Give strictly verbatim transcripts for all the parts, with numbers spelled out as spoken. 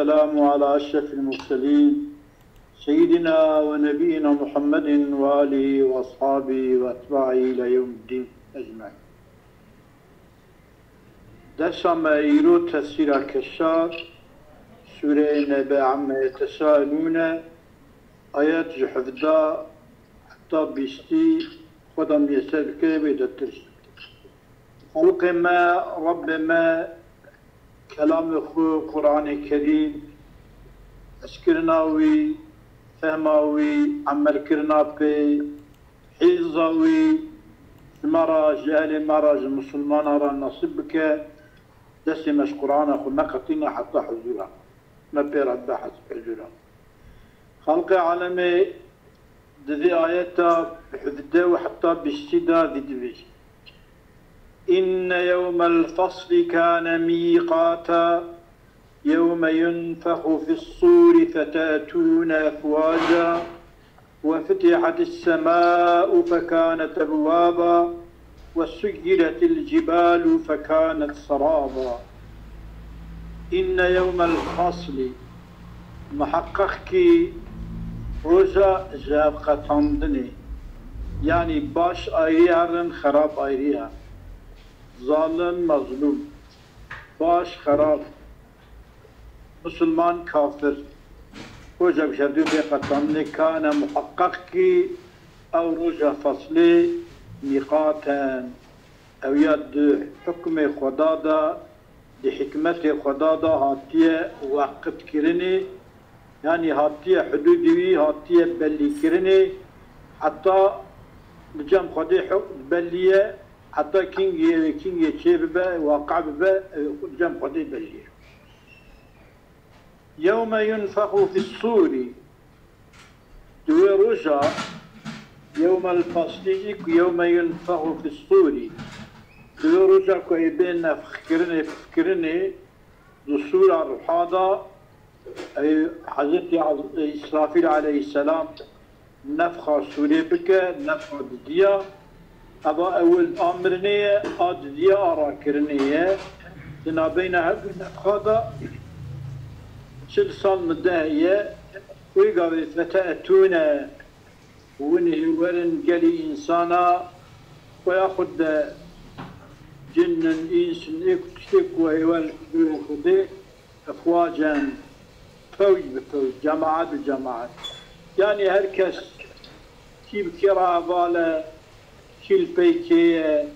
والسلام على أشرف المرسلين سيدنا ونبينا محمد وآله وأصحابه وأتباعه إلى يوم الدين أجمعين. Dersa me îro tefsîra Keşşaf, Sûreyê Nebe Amme Yetesaelûn e, ayet ji hevdeh heta bîstî Xweda miyeser bike, wê de tirş. Xelqê me, Rebbê me, kelamê xwe, Qur'anê Kerîm, hezkirina wî, fehma wî, emelkirina pê, hîza wî, ji me re, ji ehlê me re, ji misilmana re nesîb bike, destê me ji Qur'ana xwe neqetîne heta huzûra. Me pê re bibe huzûra. Xelqê alemê di vê ayeta hevdeh û heta bîstî de vî dibêje: إن يوم الفصل كان ميقاتا يوم ينفخ في الصور فتأتون أفواجا وفتحت السماء فكانت أبوابا وسيرت الجبال فكانت سرابا. إن يوم الفصل، muheqeq kî roja ji hev qetandinê, yanî baş ayrî herin, xerab ayrî herin, zalim, mezlûm, baş, xerab, misilman, kafir, roja bi şerdû bê qetandinê kane muheqeq kî ew roja feslê mîqaten, ew ya di hukmê Xweda de, di hikmetê Xweda de hatiye weqitkirinê, yanî hatiye hudûdê wî hatiye bellîkirinê, heta li cem Xwedê hukm bellî ye, heta kîngê ew ê kîngê çê bibe, waqe bibe, ew ê xwe li cem Xwedê bellî ye. يوم ينفخ في الصور. Di wê roja, yewmel faslî jî ku yewme yunfexu fis sûrî, di wê roja ku ê bê nefxkirinê, pifkirinê, di sûra ruha de, ey Hezretî Az-, Îsrafîl aleyhisselam nefxa sûrê bike, nefxa didiya, eva ewil a mirinê ye, a didiya a rakirinê ye. Di navbeyna her du nefxa de çil sal mide heye. Wê gavê fete'tûne, hûn ê werin gelî însana, xwe ya xwe de cin in, îns in, ê ku tiştê ku hêwer ji dûrê Xwedê, efwacen, fewc bi fewc, cemaet bi cemaet. Yanî her kes kî bi kê re heval e, kî li pey kê ye,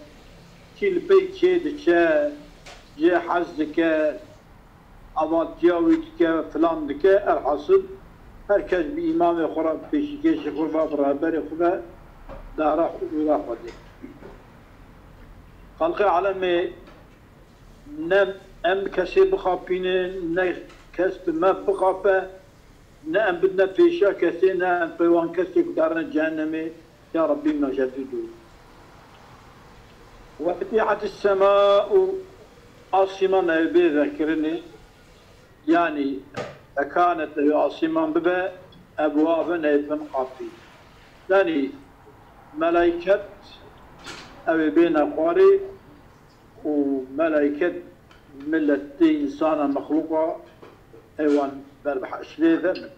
kî li pey kê diçe, cê hez dike, avatiya wî dike, filan dike, elhasil her kes bi îmamê xwe re, bi pêşîkêşê xwe ve, bi rehberê xwe ve dara huzûra Xwedê. Xelqê alemê ne em kesê bixapînin, ne kes bi me bixape, ne em bidine pêşiya kesê, ne em pê wan kesê ku darine cehennemê, ya Rebbî me ji hev dûr. Ve futihatis sema'u, asîman ew bê vekirinê, yanî fekanet ew asîman bibe, ebwaben ew bin qapî. Yanî melaiket ew ê bêne xwarê, û melaiket miletê însana, mexluqa, heywan ber bi heşrê ve min.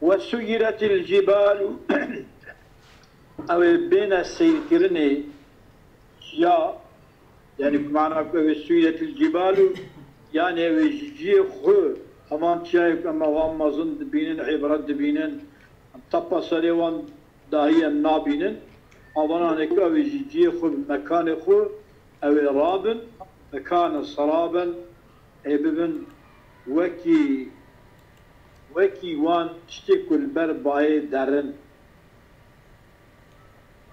Ve suyiretil cibalu, ew ê bêne seyrkirinê çiya, yanî bi mana ku ew ê suyiretil cibalu, yanî ew ê ji cihê xwe, heman çiyayê ku em wan mezin dibînin, îbret dibînin, em tepa serê wan dahî em nabînin. Avanan ê ku ew ê ji cihê xwe, bi mekanê xwe, ew ê rabin, fekane seraben, ê bibin wekî, wekî wan tiştê ku li ber bayê derin.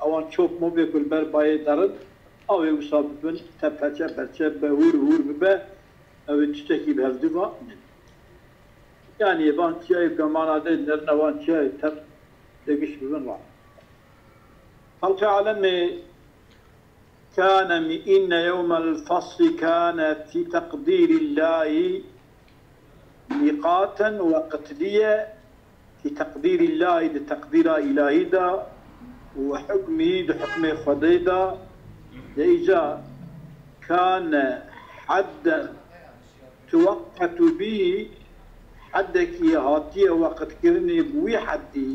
Ewan çop mobê ku li ber bayê derin, ew ê wisa bibin, te perçe perçe bibe, hûr hûr bibe, ew ê tiştekî bi hevdû ve nebin. Yanî van çiyayê ku em ana dê nerine, van çiyayê tev têgiş bibin ra. Xelqê alemê kane mi-, inne yewmel fasli kane fî teqdîrillahî mîqaten, weqitliye fî teqdîrillahî, di teqdîra îlahî de, û hukmî, di hukmê Xwedê de, de îca kane hedden, Tuweqqetu bî, heddekî hatiye weqtkirinê bi wî heddî,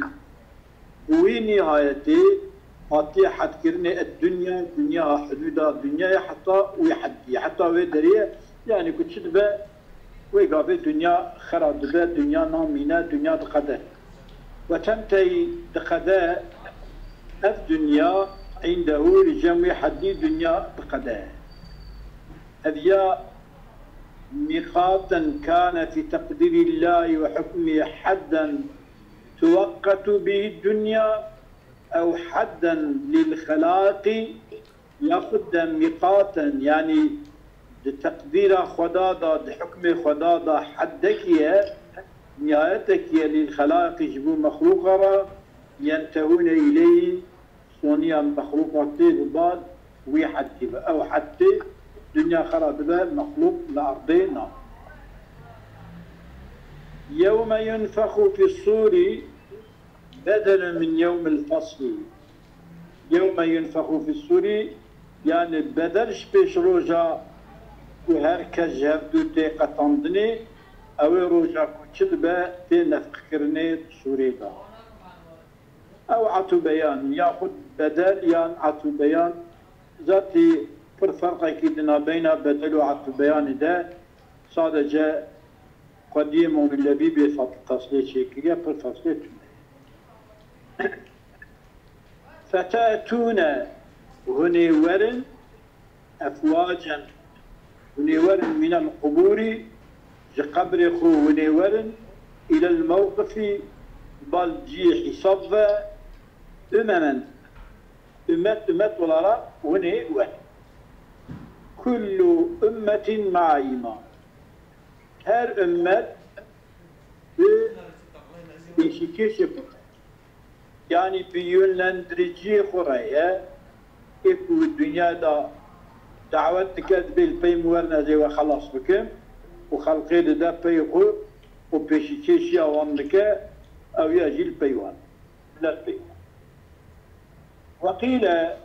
bi wî nîhayetê hatiye hedkirinê, ed-dunya, dunya, hudûda dunyayê heta wî heddî, heta wê derê ye. Yanî ku çi dibe, wê gavê dunya xera dibe, dunya namîne, dunya diqede. Ve temtey diqede, ev dunya, indehu, li cem wî heddî dunya diqede. Ev ya ميقاتا كان في تقدير الله وحكمه حدا توقت به الدنيا أو حدا للخلائق، yaxud de ميقاتا, yanî di teqdîra Xweda de, di hukmê Xweda de heddekî ye, nîhayetekî ye, lîl xelaiqî, ji bo mexlûqa re, yentehûne îleyî, soniya mexlûqa tê biba wî heddî ve. Ew hed tê, dinya xera dibe, mexlûq li erdê nabe. Yewme yunfexu fî sûrî bedelun min yewmil feslî. Yewme yunfexu fî sûrî, yanî bedel ji pêş roja ku her kes ji hev du tê qetandinê, ew ê roja ku çi dibe tê nefxkirinê di sûrê de. Ew etûbeyan, yaxud bedel yan etûbeyan, zatî pir ferqekî di nabeyna bedel û etûbeyanê de, sadece Qediyê Mûmîn Lebîbê fe-, feslê çêkiriye, pir feslê tune ye. Fetetûne, hûn ê werin, efwacen, hûn ê werin, mînel qubûrî, ji qebrê xwe hûn ê werin, îlel mewqifî, bal cihê hîsab ve, umemen, ummet, ummet olarak hûn ê werin. Kullu ummetin ma'a imam. Her ummet bi pêşîkêşê xwe re, yanî bi yönlendiriciyê xwe re ye. Ê ku dinya de dawet dike, dibê li pey min werin, ez ê we xelas bikim û xelqê dide pey xwe û pêşîkêşiya wan dike, ew ya jî li pey wan, milet pey wan. Weqîle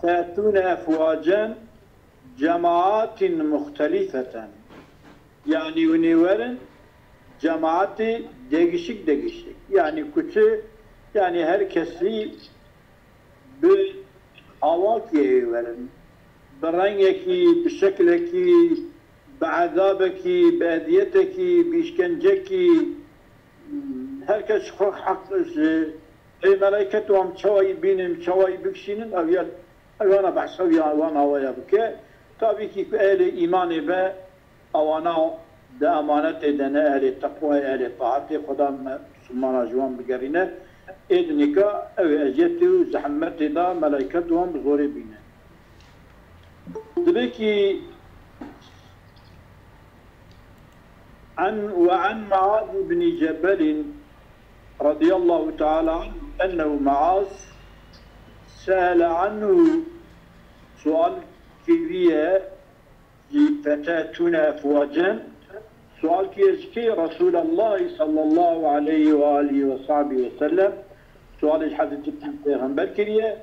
tetûne efwacen, cemaatin muxtelîfeten. Yanî hûn ê werin cemaatê degişik degişik. Yanî ku çi, yanî her kesî bi awakî ê werin. Bi rengekî, bi şeklekî, bi ezabekî, bi eziyetekî, bi îşkencekî, her kes ji xwe heq, ji, ê melaiket wan çawa yî bînin, çawa yî bikişînin, ew ya, ew yana behsa wî wan awaya bike. Tabî kî ku ehlê îmanê be, ewana di emanetê de ne, ehlê teqwayê, ehlê taetê Xweda me, Muslimana ji wan bigerîne. Ê di nîka ew ê eziyetê û zehmetê de melaiket wan bi zorê bîne. Dibê kî عن، وعن معاذ بن جبل رضي الله تعالى عنه أنه معاذ سأل عنه، sual kiriye, ji fetetûne efwacen, sual kiriye ji kê? Resûlallahî sallallahu aleyhi ve alihi ve sahbihi ve sellem, sualê ji Hezretî Pêxember kiriye.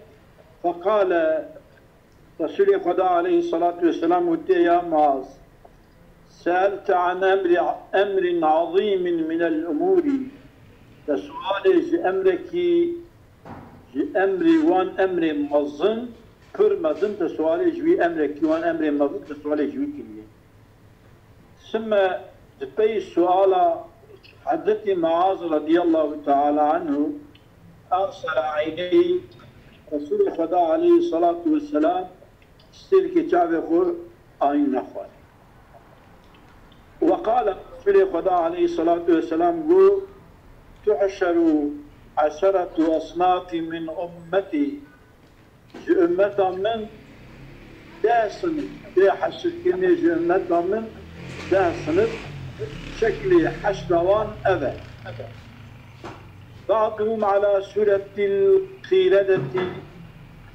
Feqale, Resûlê Xweda aleyhissalatu vesselam gotiye, ya Muaz, seelte an emri, emrin azîmin minel umûrî. Te sualê ji emrekî, ji emrê wan emrê mezin, pir mezin, te sualê ji wî emrekî wan emrê mezin, te sualê ji wî kiriye. Simme di pey suala Hezretî Muaz radiyallahu teala anhu, ersele eyneyhi, Resûlê Xweda aleyhissalatu vesselam stêrkê çavê xwe ayî nexwarî. Ve qale, Resûlê Xweda aleyhissalatu vesselam got, tuhşeru eşeretu esnafi min ummetî. Ji ummeta min deh sinif, dê heşirkirinê ji ummeta min deh sinif, şeklê heşra wan ev e. Ba'duhum ala sûretil qîredetî,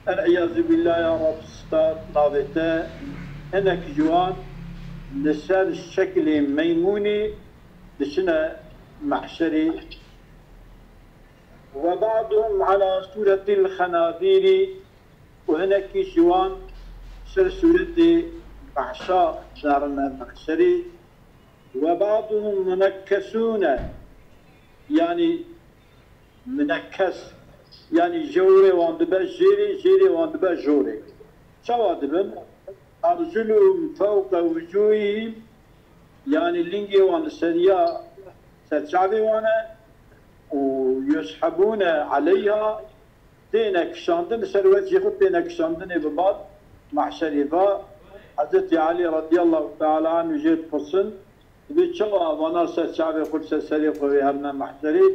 el-îyazü billâh, ya Rab, star navê te, hinek ji wan li ser şeklê meymûnê diçine mehşerê. Ve ba'duhum ala sûretil xenazîrî, û hinekî ji wan ser sûretê behşa darine mehşerê. Ve ba'duhum munekkesûne, yanî minekkes, yanî jewrê wan dibe jêrê, jêrê wan dibe jorê. Çawa dibin? Erculuhum fewqe wucûhihim, yanî lingê wan li seriya serçavê wan e û yushebûne eleyha, têne kişandin, li ser wecihê xwe têne kişandinê bi bal mahşerê ve. Hezretî Elî radiyallahu teala anhu jê dipirsin, dibê çawa vana ser çavê xwe, ser serê xwe wê herine mahşerê?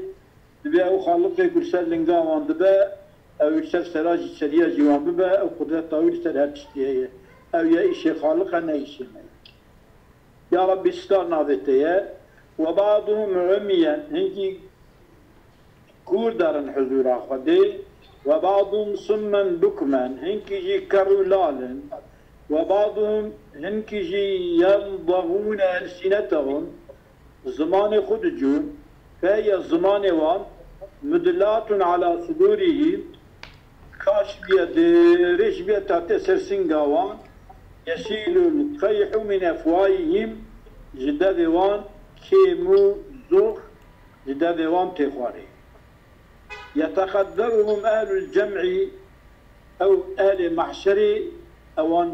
Dibê ew xaliqê ku li ser linga wan dibe, ew li ser sera jî, seriya jî wan bibe, ew qudreta wî li ser her tiştî heye. Ew ya îşê xaliq e, ne îşê me ye. Ya Rabbî, star navê te ye. Ve ba'duhum umyen, hinkî kûr derin huzûra Xwedê. Ve ba'duhum summen bukmen, hinkî jî ker û lal in. Ve ba'duhum, hinkî jî yemdagûne elsinetehum, zimanê xwe dicûn. Fe ye zimanê wan, mudlatun ala sudûrihim, kaş biye, dirêj biye, tate ser singa wan. Yesîlul qeyhu min efwahihim, ji devê wan kêm û zox ji devê wan têxwarê. Yeteqedderuhum ehlul cem'i, ew ehlê mahşerê ewan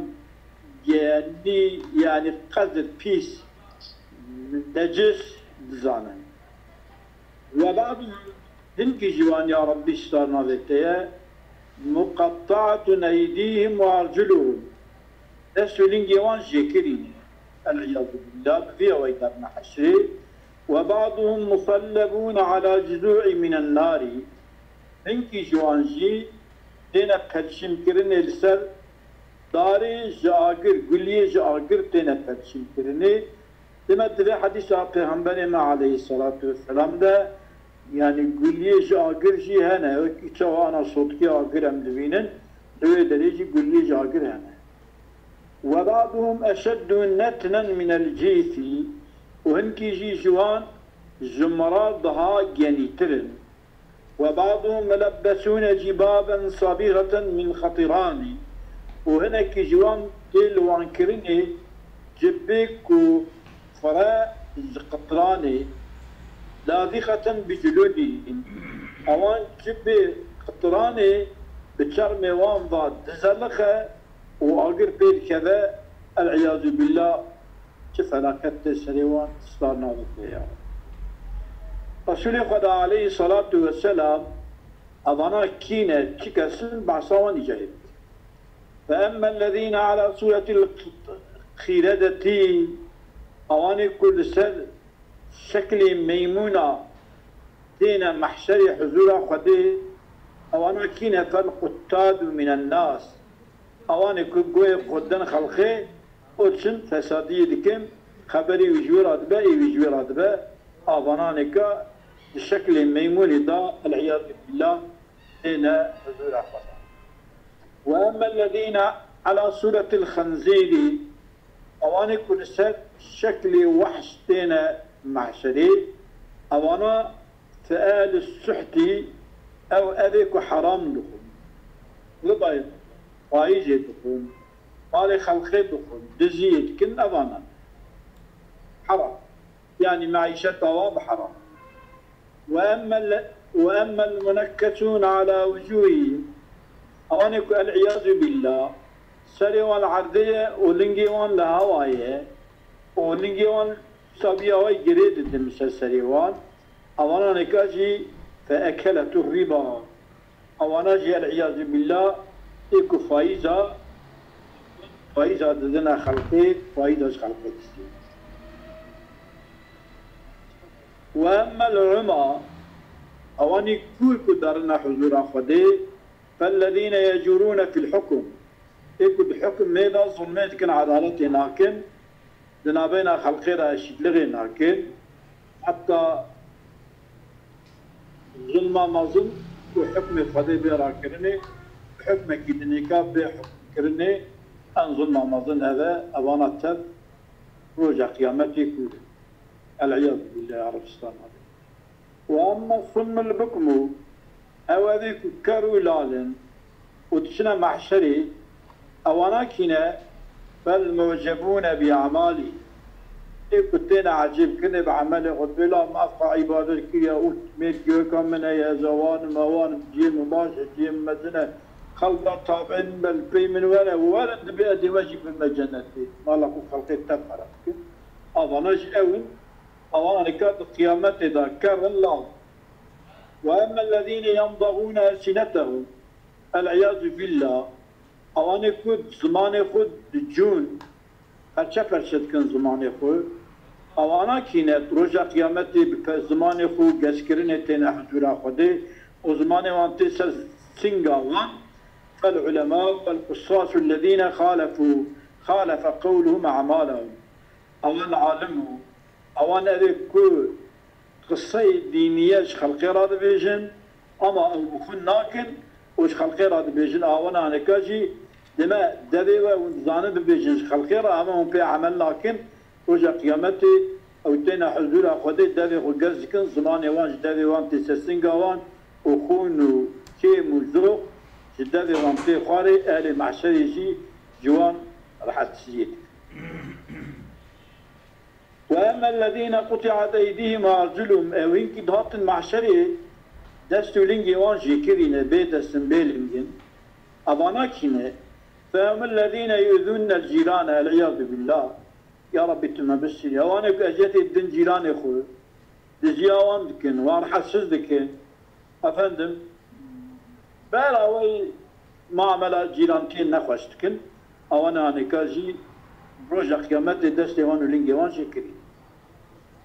genî, yanî qedir pîs, necis dizanin. Ve ba'duhum, hinkî ji wan, ya Rabbî, star navê te ye, muqetta'atun eydîhim ve arculuhum, dest û lingê wan jêkirî ne. El-îyazû billâh, bi vî awayî derine heşrê. Ve ba'duhum musellebûne alâ cizû'î minen nârî. Hinkî ji wan jî têne pelçînkirinê li ser darê ji agir, guliyê ji agir têne pelçînkirinê. Dima di vê hedîsa Pêxemberê me aleyhisselatu vesselam de, yanî guliyê ji agir jî hene. Wekî çawa ana sotkê agir em dibînin, di wê derê jî guliyê ji agir hene. Ve ba'duhum eşeddu netnen minel cîsî, û hinkî jî ji wan ji miral daha genîtir in. Ve ba'duhum mulebbesûne cîbaben sabîxeten min xetiranî, û hinekî ji wan tê liwankirinê cibê ku fire ji qitranê, lazîxeten bi culûdîhim, ewan cibê qitranê bi çermê wan ve dizelixe û agir pê dikeve, el-îyazû billâh, çi felaket tê serê wan, star navê te ya. Resûlê Xweda aleyhisselatu vesselam, evana kî ne, çi kes in, behsa wan îca dike. Fe emmellezîne alâ sûretil qîredetî, ewanê ku li ser şeklê meymûna têne mehşerê huzûra Xwedê, ewana kî ne? Fel quttadu minen nas, ewanê ku goyê xwe din xelqê û çin fesadiyê dikin, xeberê wî ji wê re dibe, ê wî ji wê re dibe, avananêka di şeklê meymûnê de, el-îyazû billâh, têne huzûra Xwedê. Ve emmellezîne alâ sûretil xenzîrî, ewanê ku li ser şeklê wehş têne mehşerê, ewana fi ehlis suhtî, ew evê ku heram dixwin, ribayê dixwin, faîzê dixwin, malê xelqê dixwin, diziyê dikin, evana heram. Yanî meîşeta wan bi heram. Ve emmel, ve emmel munekkesûne alâ wucûhihim, ewanê ku el-îyazû billâh, serê wan li erdê ye û lingê wan li hewa ye û lingê wan sabiya wê girê didin ser serê wan, ewananêka jî fe ekeletur riba. Ewana jî el-îyazû billâh, ê ku faîza, faîza didine xelqê, faîza ji xelqê distînin. Ve emmel umâ, ewanî kûr ku derine huzûra Xwedê, fellezîne yecûrûne fil hukm, ê ku di hukmê de zulmê dikin, edaletê nakin, di navbeyna xelqê de eşîtlixê nakin, heta zulma mezin û hukmê Xwedê bê rakirinê, hukmekî dinêka bê hukmkirinê, en zulma mezin ev e, evana tev roja qiyametê kûr in. El-îyazû billâh, ya Rebî, star navê. Ve emme summul bukmu, ew evê ku ker û lal in û diçine mehşerê, ewana kî ne? Fel mu'cebûne bi e'malî, Ê ku têne ecêbkirinê bi emelê xwe, bêla mafqa îbadet kiriye û mêrkî weka min heye, ez ewan im, ewan im, cihê min baş e, cihê min mezin e. Xelk da tabiî min be, li pey min were, werin dibê ez ê we jî bibime cenetê. Mala xwe xelkê tev xerab dikin. Avana jî ew in, avan nika di qiyametê de ker in law. Ve emmellezîne yemdagûne elsinetehum, el-îyâzu billâ, awanê ku zimanê xwe dicûn, perçe perçe dikin zimanê xwe, awana kî ne, roja qiyametê bi pe-, zimanê xwe û gezkirinê têne huzûra Xwedê û zimanê wan tê ser singa wan, fel ulemâ vel qussâsu lezîne xalefû, xalefe qewluhum e'malehum. Awan alim û Ewan ev ê ku qiseyê dîniye ji xelkê re dibêjin, ama ew bi xwe nakin û ji xelkê re dibêjin. Awana nika jî deme devê we hûn dizanin bibêjin ji xelkê re, ama hûn pê emel nakin. Roja qiyametê ew têne huzûra Xwedê, devê xwe gez dikin, zimanê wan ji devê wan tê ser singa wan û xûn û kêm û zox ji devê wan tê xwarê, ehlê mehşerê jî ji wan rehetsiziyê dikin. Ve emmellezîne quti'at eydîhim ve erculuhum, ew hîn kî dihatin mahşerê, dest û lingê wan jêkirîne, bê dest in, bê ling in. Evana kî ne? Fe humellezîne yu'zûnel cîrane, el-îyâzu billâ. Ya Rabbî, tu me bisî. Ewanê ku eziyetê didin cîranê xwe, diziya wan dikin, wan rehetsiz dikin. Efendim, bera wê muamela cîrantiyê nexweş dikin. Awana nika jî roja qiyametê destê wan û lingê wan jê kirî.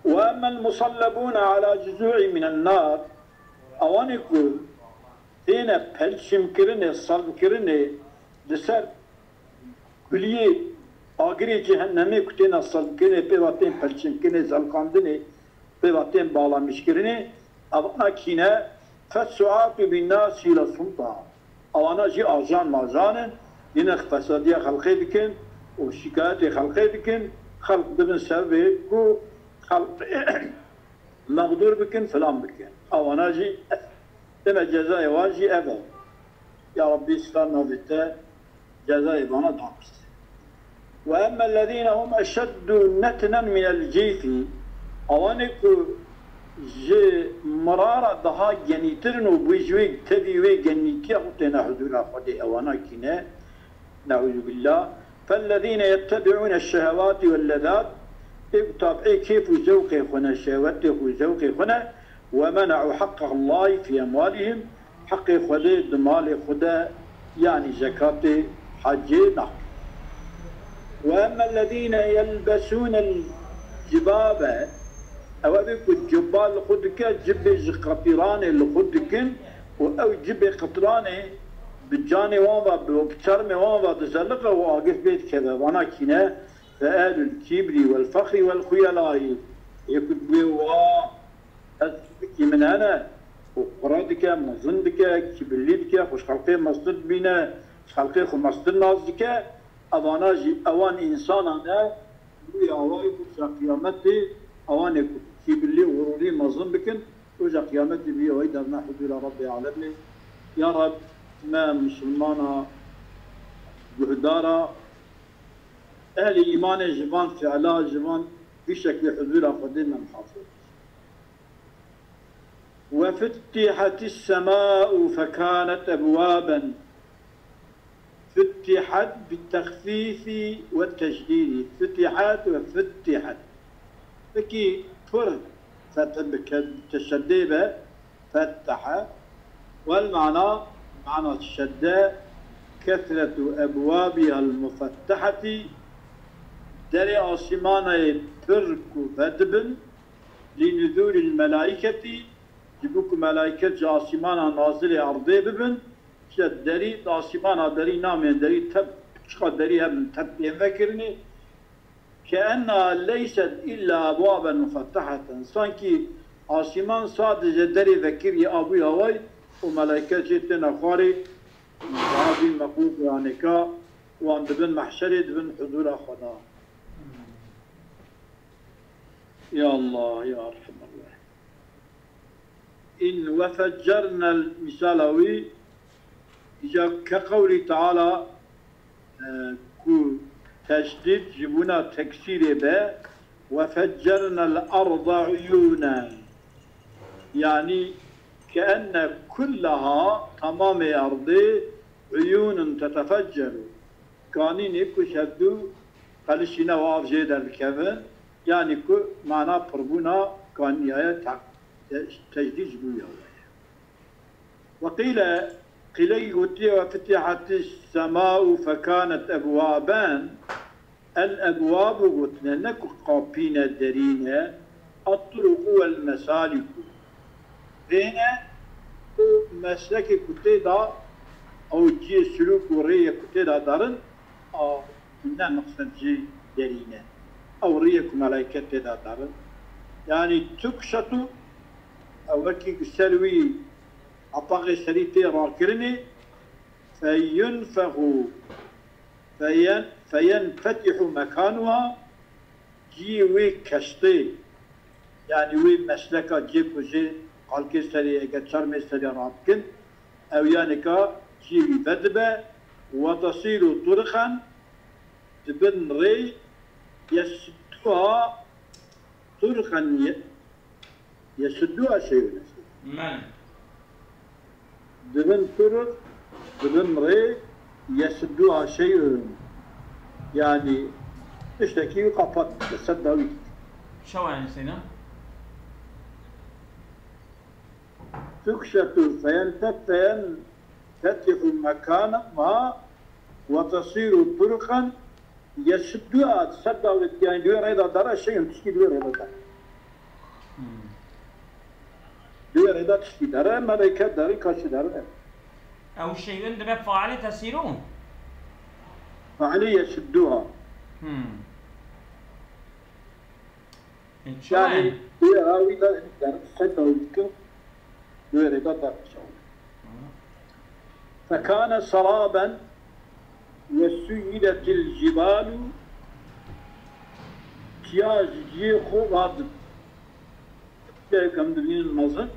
Ve emmel musellebûne ala cuzû'î minen nar, awanê ku têne pelçimkirinê, salmkirinê li ser kuliyê agirê cehennemê ku têne salmkirinê, pê ve tên pelçimkirinê, zelqandinê, pê ve tên balamişkirinê, evana kî ne? Fessu'atu bin nasi le sultan. Ewana jî ajan majan in, yine fesadiya xelqê dikin û şikayetê xelqê dikin. Xelq dibin sebebê ku xelq mexdûr bikin, filan bikin. Ewana jî deme cezayê wan jî ev e. Ya Rabbî, star navê te cezayê vana danist. Ve emmellezîne hum eşeddu netnen minel cîfî. Awanê ku ji mirara daha genîtir in û bi ji wê tevî wê genîtiya xwe têne huzûra Xwedê, ewana kî ne? Ne'ûzubillâh. Fellezîne yettebi'ûne şehevâti wellezât, ê ku tabi'ê kêf û zewqê xwe ne, şehwetê xwe û zewqê xwe ne, ve mene'û heqqallâhi fî emwalihim, heqê Xwedê di malê xwe de, yanî zekatê hecê nakin. Ve emmellezîne yelbesûnel cibâbe, ew ev ê ku cibba li xwe dike, cibê ji qetîranê li xwe dikin û ew cibê qetiranê bi canê wan ve, bi çermê wan ve dizeliqe û agir pê dikeve. Vana kî ne? Fe ehlul kîbrî wel fexrî wel xuyelâî. Ê ku dibê wa ez kîbrikî min hene û qura dike, mezin dike, kîbrlî dike, xwe ji xelkê mestir dibîne, ji xelkê xwe mestir nas dike, evana jî ewan însanan e, rûya wê roja qiyametê, ewanê ku kîbrlî, xurûrî mezin bikin, roja qiyametê bi wê derna huzûra Rebbê alemê. Ya Reb, me misilmana guhdara, ehlê îmanê ji van fiila, ji van vî şeklê huzûra Xwedê me mihafiz. وفتحت السماء فكانت أبوابا. فتحت بالتخفيف والتشديد. فتحت وفتحت. Peki pir fetih bike, teşeddê be, fettahe. Wel mana, mana şedde, kethretu ebwabihal mufetteheti, derê asîmanayê pir ku vedibin, li nuzulil melaiketi, ji bo ku melaiket ji asîmana nazilê erdê bibin, işte derî, asîmana derî namên derî tep, çiqa derî hebin tep tên vekirinê, Keenna leyset illa ebwaben mufetteheten. Sankî asîman sadece derê vekirî abûya way û melaîket jê têne xwarê, daha vî meqûf yanêka wan dibin mehşerê, dibin huzûra Xweda. Ya Allah, ya Erhamer Rahîm. In ve feccernel, mîsala wî, îca ke qewlî Teala, e, ku teşdîd ji bûna teksîrê be, وفجرنا الأرض عيونا. Yanî, keenne kullaha, tamamê erdê, uyûnun tetefecceru. Kanînê ku hevdu qelişîne û av jê derdikeve, yanî ku mana pirbûna kanîya ye te-, te-, tecdîd ji bo ya we ye. Ve qîle, qîlekî gotiye, "Ve futihatis semau fekanet ebwaben." El ebwab û gotine, ne ku qapî ne, derî ne, et-turuqu wel mesaliku. Rê ne û meslekê ku tê de, ew cihê silûk û rêyê ku tê de derin, a, ne miqsed jî derî ne. Ew rêyê ku melaîket tê de derin. Yanî tukşetu, ew wekî ser wî apaqê serî tê rakirinê, feyunfexu, feyen-, feyenfetihu mekanuha, cihê wê keştê, yanî wê mesleka cihê ku jê xalkê serê, eger çermê serê radikin, ew yanîka cihê wî vedibe, we tesîru turiqen, dibin rê, yesudduha turiqen ye-, yesudduha şeyun. Mel. Dibin turuq, dibin rê, yesudduha şeyun. Yanî tiştekî wî qapat dike, sedda wî dike. Çawa yani Seyda? Tukşetu feyenfet-, feyenfetihu mekanuha ve tesîru turuqen. Yesudduha, sedda wê, yanî di wê rê de dere, şeyun, tiştî di wê rê de dere. Hmm. Di wê rê de tiştî dere, meleke dere, kaşî dere. Ew şeyun dibe failê tesîru? Failê yesudduha. Hmm. E, çawa Yanî, yani? Di wê rê de, yani, sedda wî dikin, di wê rê de dere. Tamam. Fekane seraben ve suyiletil cibalu, çiya ji cihê xwe radibin. Çiyayek em dibînin mezin,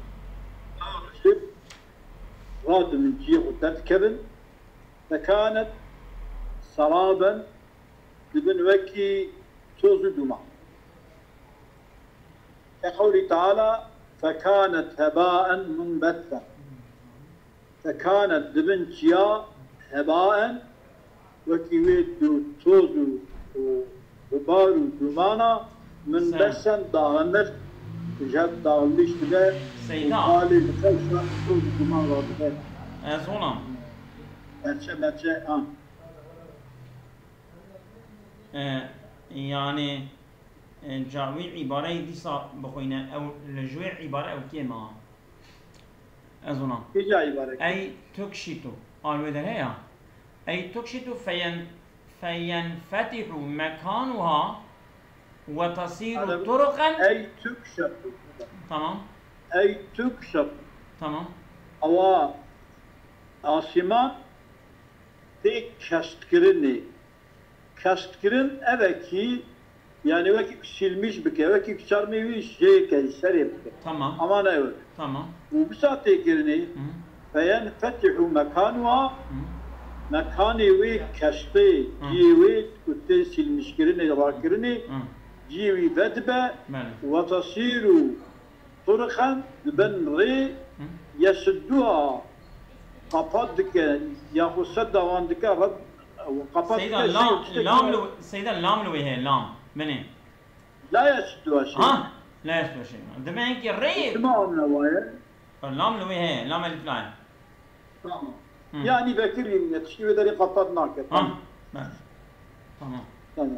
radibin, cihê xwe derdikevin. Fekanet seraben, dibin wekî toz û duman. Ke qewlî Teala, fekanet hebaen munbethen. Fekanet, dibin çiya, hebaen, wekî wê du toz û, û, û bar û dumana, min Sen. besen dağınır, ji hev dağılmış dibe, Seyda. Halê li xewşa toz û duman radibe. Ez honam. Perçe merçe, ha. E, yani, e, ca wî îbareyê dîsa bixwîne, ew li ji wê îbare ew kêm a. Ez ona. Kîja îbare? Ey tukşitu. Alwê de heye. Ey tukşitu feyen, feyenfetihu mekanuha ve tasiru Adam, turuqen. Ey tukşetu. Tamam. Ey tukşetu. Tamam. Ewa asiman tê keştkirinê. Keştkirin ev e kî, yani wekî ku silmiş bike, wekî ku çermê wî jê ke, serê bike. Tamam. Ama ne ew e. Tamam. Û wisa tê kirinê, Hı. feyenfetihu mekanuha, Hı. mekanê wê keştê, Hı. cihê wê ku tê silmişkirinê, rakirinê, Hı. cihê wî vedibe, Belê. ve tesîru Turixen dibin rê Hı. yesudduha qapat dike, yaxu sedda wan dike red, qapat Seyda, dike, lam, şey, tiştek lam ne. Li, Seyda, lam li wê heye, lam. Binê. La yesudduha şey. Ha? La yesudduha şey. Dibin ki rê. Çima amna waye? Lam li wê heye, lam elif la ye. Tamam. Hı. Yani vekirî ne, tiştî wê derê qapat nake. Ha. Tamam. Belê. Tamam. Tamam.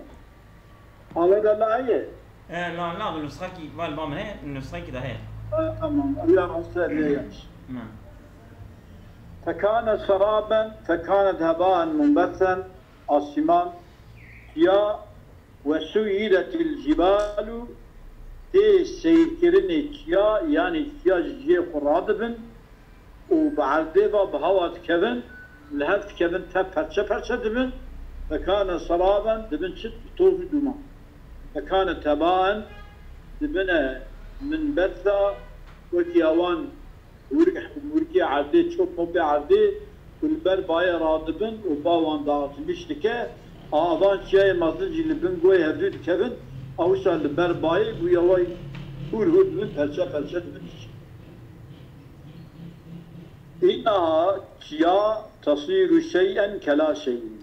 Hala da la heye? E, la, la, nusxekî, val ba min heye, nusxekî de heye. E, tamam. Ya rast e, ya yanlış. Ne. Fekane seraben, fekane hebaen munbesen, asiman, ya Ve suyiletil cibalu, tê seyrkirinê çiya, yanî çiya ji cihê xwe radibin û bi erdê ve bi hewa dikevin, li hev dikevin, te perçe perçe dibin. Fekane seraben, dibin çi? Toz û duman. Fekane tebaen, dibine minbetha, wekî ewan Hûrik, hûrikê erdê, çop mopê erdê ku li ber bayê radibin û ba wan dağıtılmış dike, avan çiyayê mezin jî li bin goyê hevdû dikevin, A wisa li ber bayê bûye, wey hûr hûr dibin, perçe perçe dibin. Înnaha çiya tesîru şey'en kela şey'in.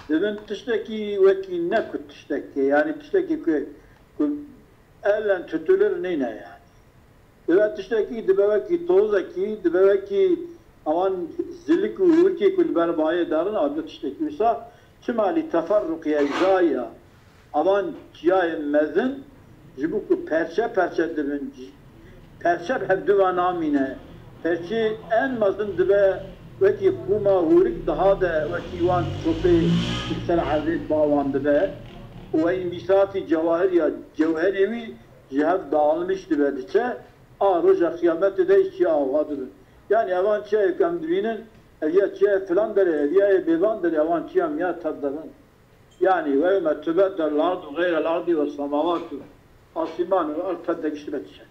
Dibin tiştekî wekî ne ku tiştekê, yanî tiştekî ku, ku elen tutulir nîne yanî. Dibe tiştekî, dibe wekî tozekî, dibe wekî ewan zilik û hûrkê ku li ber bayê darin, a dibe tiştekî wisa. Çima lî teferruqî eczayî ya. Ewan çiyayên mezin ji bo ku perçe perçe dibin, perçe bi hevdu ve namîne. Perçê en mezin dibe wekî qûma hûrik diha de, wekî wan çopê li ser erdê ba wan dibe. Û ey mîsafî cewahir ya cewherê wî ji hev dağılmış dibe diçe. A roja qiyametê de jî çiya awa dibin. Yanî evan çiyayê ku em dibînin, ev ya çiyayê filan derê, ev ya yê bêvan derê, evan çiya miya tev dibin. Yanî, "Ve yevme tubeddel ardu gayral ardi ve semavatu." Asîman û erd tev de gişt dibe tişe.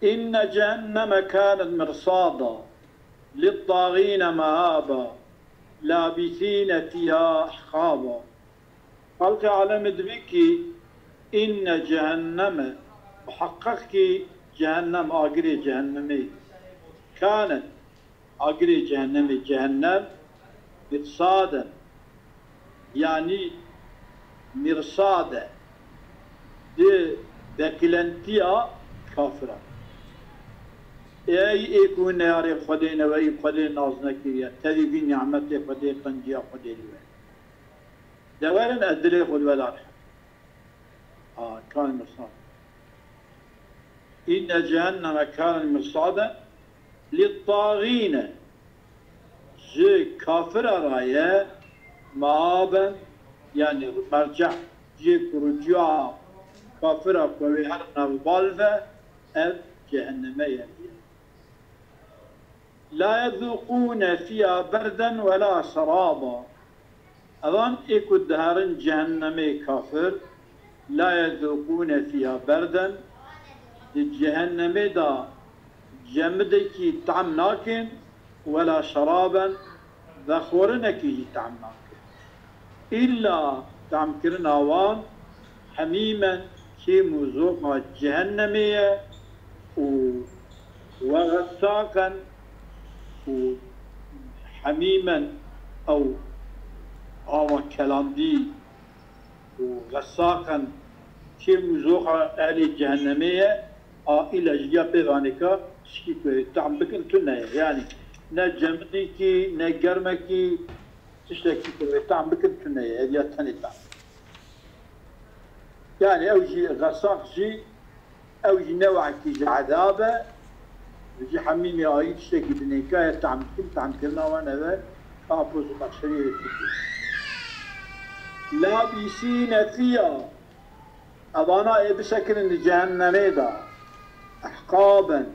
Inne cehenneme kanet mirsada littagîne meaba labîsîne fîha ehqaba. Xalqê alemê dibê kî, inne cehenneme, muheqeq kî cehennem, agirê cehennemê, kanet, agirê cehennemê, cehennem, mirsaden, yanî mirsade, di beklentiya kafiran. Ey ê ku neyarê Xwedê ne, we ê Xwedê nas nekiriye, tevî vî nîmetê Xwedê, qenciya Xwedê li we. De werin ez dilê xwe li we darim. A, kan mirsad. Înne cehenneme kanet mirsade littagîne. Ji kafira ra ye, maaben, yanî merceh, cihê ku rucûa kafira ku ew ê herin nav bal ve, ev cehenneme ye. La yezûqûne fîha berden we la şeraba. Evan ê ku diherin cehennemê kafir, la yezûqûne fîha berden, di cehennemê de cemidekî tam nakin, we la şeraben, vexwarinekî jî tam nakin. Îlla tamkirina wan hemîmen kêm û zoqa cehennemê ye û we xesaqen û hemîmen ew ava kelandî û xesaqen kêm û zoqa ehlê cehennemê ye. A îla ji ya pê vanêka tişkî ku tam bikin tune ye. Yanî ne cemidîkî, ne germekî, tiştekî ku wê tam bikin tune ye, ev ya tenê tam. Yanî ew jî xesaq jî, ew jî newekî ji ezab e, ji hemîmê ayî tiştekî dinêka ye, tam bikin, tamkirina wan ev e, ka poz û mexşeriyê wê têkê. Labîsîne fîha, evana ê bisekinin di cehennemê de, ehqaben,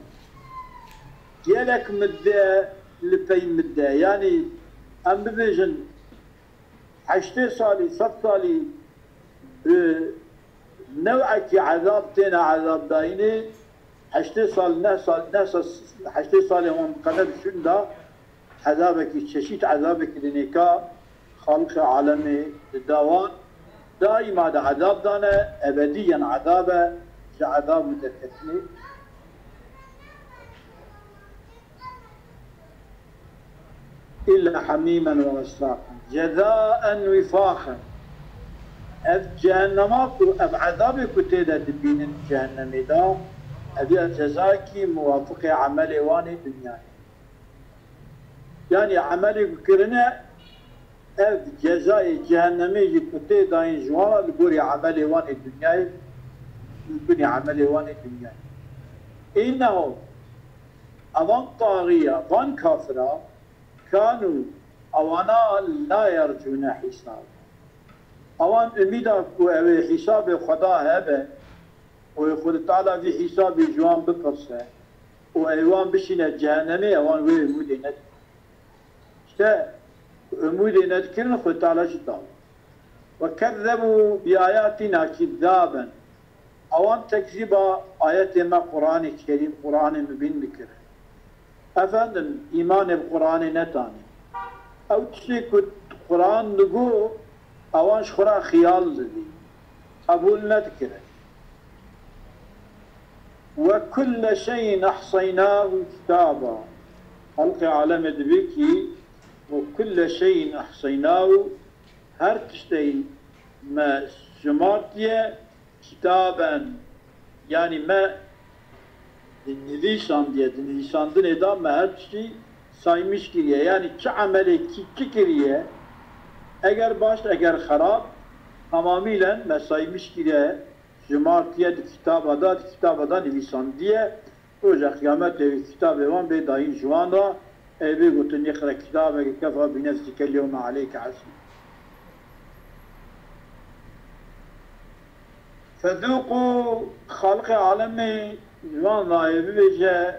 gelek midde li pey midde, yanî em bibêjin, heştê salî, sed salî bi newekî ezab têne ezabdayînê, heştê sal, neh sal, neh sal, heştê salê wan bi qeder şûn da ezabekî, çeşît ezabekî di nêka xalqê alemê dida wan, daîma di ezab dane, ebedîyen ezab e, ji ezab û derketinê. Îlla hemîmen we xesaqen. Cezaen wîfaqen. Ev cehennema ku ev ezabê ku tê de dibînin cehennemê de, ev ya cezayekî muwafiqê emelê wan ê dinyayê. Yanî emelê ku kirine, ev cezayê cehennemê jî ku tê dayîn ji wan re li gorî emelê wan ê dinyayê, li binî emelê wan ê dinyayê. Înnehu, evan taxiya, van kafira, kanu, ewana la yercûne hîsab. Ewan umîda ku ew ê hîsabê Xweda hebe û ê Xwedê Teala vî hîsabê ji wan bipirse û ê wan bişîne cehennemê, ewan wê umûdê nedikin. Îşte, umûdê nedikirin, Xwedê Teala jî daw. Ve kezzebû bi ayatina kizzaben. Ewan tekzîba ayetê me Quranê Kerîm, Quranê Mubîn dikirin. Efendim, îmanê bi Quranê netanî. Ew tiştê ku Quran digo, ewan ji xwe re xiyal didî. qebûl nedikirin. Ve kulle şeyin ahsaynahu kitaba. Xelqê alemê dibê kî, ve kulle şeyin ahsaynahu, her tişteyî me jimartiye kitaben, yanî me di nivîsandiye, di nivîsandinê de me her tiştî saymiş kiriye. Yanî çi emelê kî çi kiriye, eger baş, eger xerab, temamîlen me saymiş kiriye, jimartiye di kitaba de, di kitaba de nivîsandiye. Roja qiyametê wî kitabê wan bê dayîn ji wan re, ê bê gotin, "Îqre kitabeke kefa bi nefsike l-yewme aleyke hasîb." Fezûqû, Xaliqê alemê ji wan re ê bibêje,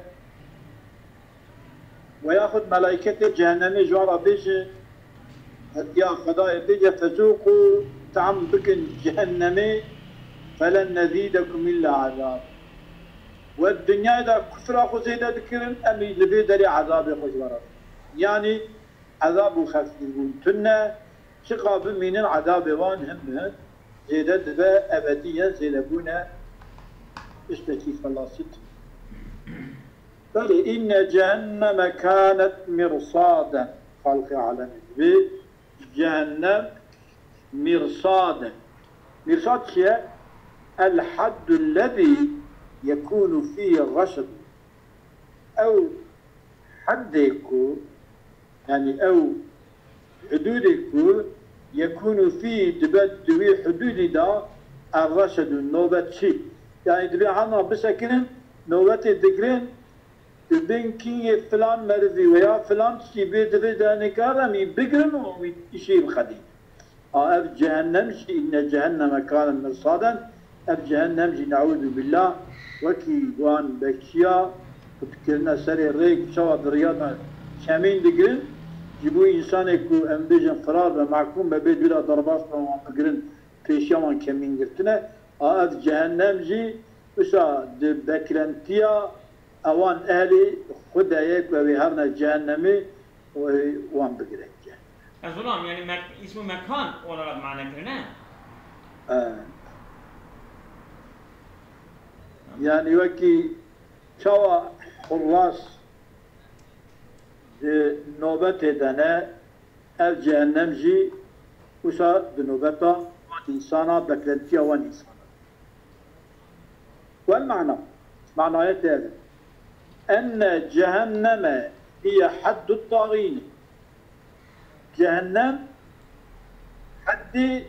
weyaxud melaîketê cehennemê ji wan re bêjin, ya Xwedayê bêje, "Fezûqû, tam bikin cehennemê, felen nezîdekum îlla ezab." We di dinyayê de kufra xwe zêde dikirin, em ê li vê derê ezabê xwe ji we re bidin. Yanî ezab û xefkirîbûn tune, çiqa bimînin ezabê wan hin bi hin zêde dibe, ebedî ye, zêdebûne tiştekî xelasî tune. Belê, inne cehenneme kanet mirsaden. Xalqê alemê dibê cehennem mirsaden. Mirsad çi ye? El haddu lezî yekûnu fîhî reşd. Ew heddê ku, yanî ew hudûdê ku yekûnu fîhî dibe di wî hudûdî de erreşedû nobetçî. Yanî dibê hema bisekirin, nobetê digirin, dibên kîngê filan merivî veya filan tiştî bê divê de nikare em î bigirin û wî îşê bixedîn. A ev cehennem jî, inne cehenneme kane mirsaden, ev cehennem jî, neûzubîllah, wekî wan bekçiya ku dikirine serê rêk, çawa di riya de kemîn digirin, ji bo însanê ku em bêjin firar be, mehkûm be, bê dûra derbas be, wan bigirin, pêşiya wan kemîn girtine. A ev cehennem jî wisa di beklentiya ewan ehlê xwe de ye ku ew ê herine cehennemê û ew ê wan bigire cehennemê. Ez xulam, yani mek-, îsm û mekan olarak mane kirine? E, yani wekî çawa hurras di nobetê de ne, ev cehennem jî wisa di nobeta wan însana, beklentiya wan însana. Wel mana, manaya te ev e. Enne cehenneme hiye heddu tagîn. Cehennem heddê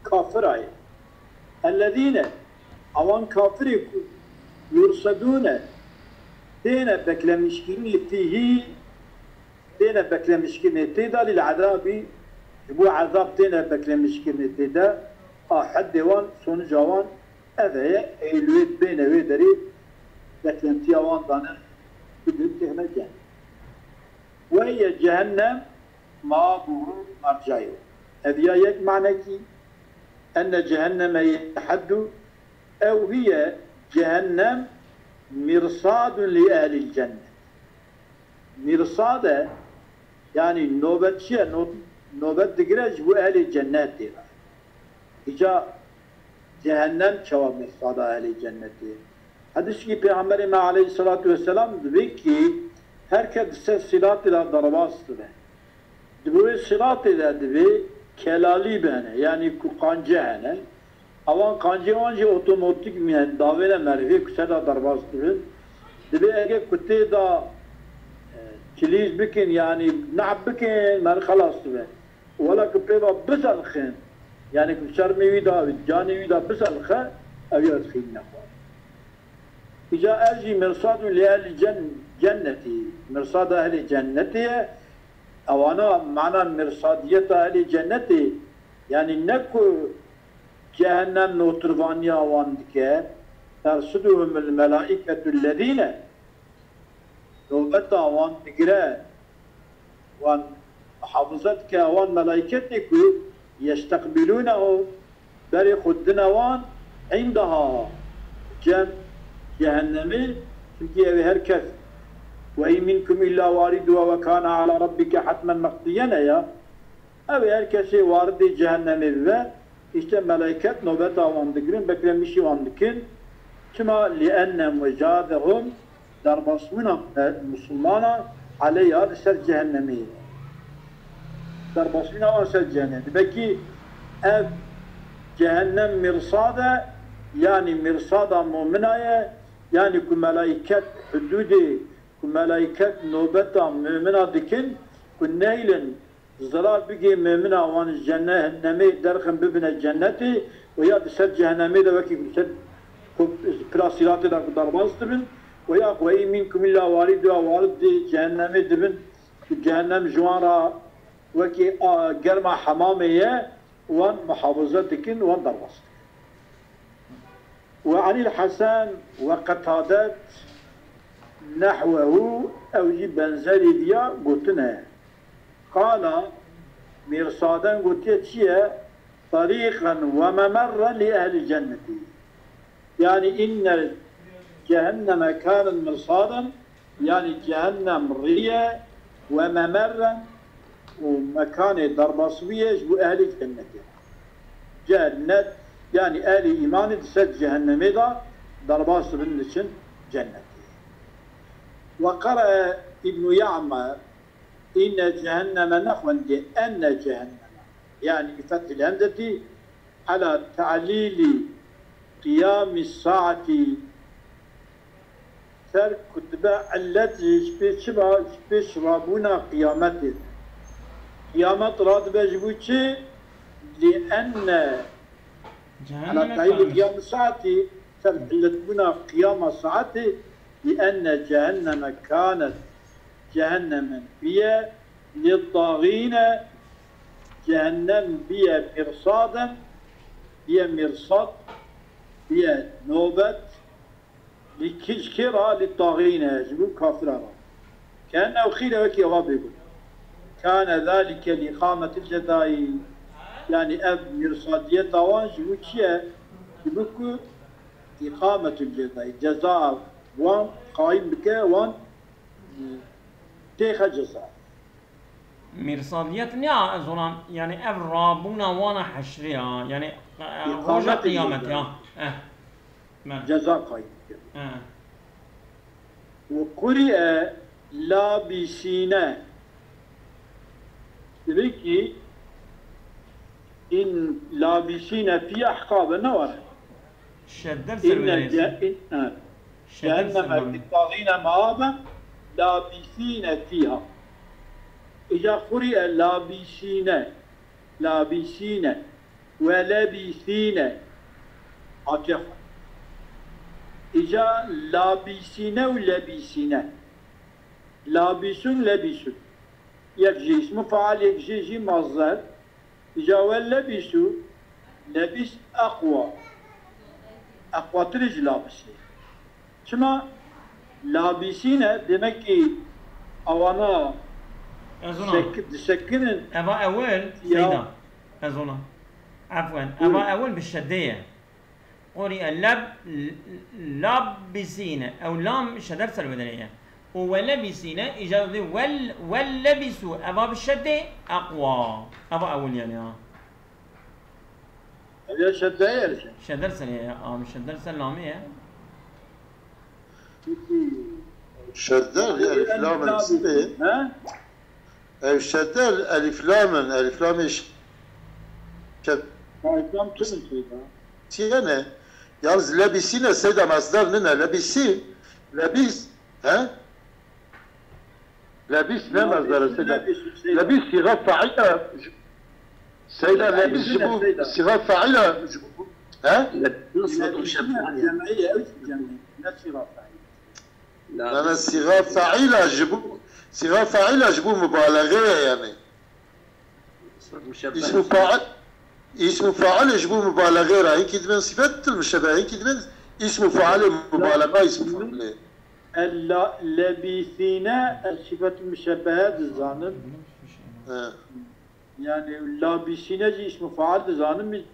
kafira ye. Ellezîne, awan kafirê ku yursedûne, têne beklemişkirinê fîhî, têne beklemişkirinê tê de, lil ezabî, ji bo ezab têne beklemişkirinê tê de, a heddê wan, sonuca wan ev heye, ey li wê bêne wê derê beklentiya wan dane, bidin têxine cehenneme. Ve hiye cehennem ma'abuhum mercayuhum. Ev ya yek manekî, enne cehenneme yeheddu, ew hiye cehennem mirsadun li ehlil cennet. Mirsad e, yanî nobetçi ye, no-, nobet digire ji bo ehlê cennetê re. Îca cehennem çawa mirsada ehlê cennetê ye? Hedîskî Pêxemberê me aleyhisselatu vesselam dibê ki her kes di ser siratê de derbas dibe. Di bo wê siratê de divê kelalî bihene, yanî ku qance hene. Ewan qancê wan jî otomatîk mîne, davêne merivê ku ser de derbas dibin. Divê ege ku tê de, e, çilîz bikin, yanî nehb bikin, meriv xelas dibe. Wela ku pê ve biselxin, yanî ku çermê wî de, canê wî de biselxe, ew ya dixînine xwe. Îca ev jî mirsadun li ehlî cen-, cennetî, mirsada ehlê cennetê ye. Ewana mana mirsadiyeta ehlê cennetê, yanî ne ku cehennem notirvaniya wan dike, tersiduhumul melaîketu lezîne, nobeta wan digire, wan muhafize dike, wan melaîketê ku yesteqbîlûnehu, berê xwe dine wan, indaha, cem cehennemê, çimkî ew ê her kes, "Ve in minkum illa wariduha ve kana ala rabbike hatmen meqdiyen" e ya, ew ê her kesê waridê cehennemê bibe, Îşte melaiket nobeta wan digirin, beklemîşî wan dikin. Çima? Li enne mecadehum, derbasbûna, e, misilmana eleyha li ser cehennemê. Derbasbûna wan ser cehennemê. Dibekî ev cehennem mirsad e, yanî mirsada mumina ye, yanî ku melaiket hudûdê, ku melaiket nobeta mumina dikin, ku neylin zirar bigê mumina wan ji cehennemê derxin bibine cennetê û ya di ser cehennemê de wekî ku ser ku pira sîratê de ku derbas dibin û ya ku we in minkum illa wariduha, warid dê cehennemê dibin ku cehennem ji wan re wekî a, germa hemamê ye, wan muhafaza dikin, wan derbas dikin. Ve anil Hesen ve Qetadet nehwehu, ew jî benzerî viya gotine. Qala, Mîrsaden gotiye çi ye? Tarîqen ve memerren li ehlî cennetî. Yanî inne cehenneme kanet mirsaden, yanî cehennem rî ye, ve memerren û mekanê derbasbûyê ji bo ehlî cennetê. Cennet, yanî ehlî îmanê di ser cehennemê de derbas dibin, diçin cennetê. Ve qere Îbnû Ya'mer, inne cehenneme nexwendê, enne cehenneme. Yanî bi fethil hemzetî, ala te'lîlî qiyamî saetî, ser ku dibe illet ji pê çi be, ji pêş rabûna qiyametê de. Qiyamet radibe ji bo çi? Li enne, ala te'lîlî qiyamî saetî, ser illetbûna qiyama saetê, li enne cehenneme kanet, cehennemen biye, li tagîne, cehennem biye mirsaden, biye mirsad, biye nobet, li kî, ji kê re? Li tagîne, ji bo kafira re. Ke'ennehu qîle, wekî eva bê got. Kane zalike li iqametil cezayî. Yanî ev mirsadiyeta wan ji bo çi ye? Ji bo ku iqametul cezayî, ceza wan qayîm bike, wan, e, têxe ceza. Mîrsadiyet ne ya, ez ona, yanî ev rabûna wana heşrê ya, yanî, e, roja qiyametê ya. Eh. Me. Ceza qayîm dike. Eh. Ve quri'e labisîne. Divê kî in labisîne fiha ihqabe ne were. Şedder ser wê de ye. Şedder ser cehenneme li tagîne meaben labisîne fiha. Îca quri'e labisîne. Labisîne. Ve lebîsîne. Hatiye xwe. Îca labîsîne û lebîsîne. Labîsûn, lebîsûn. Yek jî îsmî faal, yek jî jî mazder. Îca we lebîsû, lebîs eqwa. Eqwatir ji labisî. Çima labîsîne, demek ki awana disekinin. Eva ewil, ya. Seyda. Ez ona. Efwen. Buyurun. Eva ewil bi şedde ye. Quri'e lab-, labisîne. Ew lam şeder ser wê derê ye. Û welebîsîne, îca dê wel-, wellebîsû. Eva bi şedde eqwa. Eva ewil yani ha. Ev ya şedde ye. Şeder ser ye ya. Abi şeder ser lamê ye. Şedder, elif lam, elif lam. He? Ev şedder, elif lam in, elif lam iş. Şed- Elif lam tüm şeyde. Tiyene. Yalnız lebisine seyda masdar nine, lebisi, lebis, he? Lebis ne masdar e seyda? Lebis siga faila. Seyda, lebis ji bu siga faila. He? Lebis siga faila. Na, na, siga faila ji bo, siga faila ji bo mubalexê ye yani. Îsmu fail, îsmu fail ji bo mubalexê re. Hinkî dibên sifetil muşebbehe, hinkî dibên îsmu failê mubalexa, îsmu failê. El la-, lebîsîne, ez sifetil muşebbehe dizanim. He. Yani labîsîne jî îsmu fail dizanim.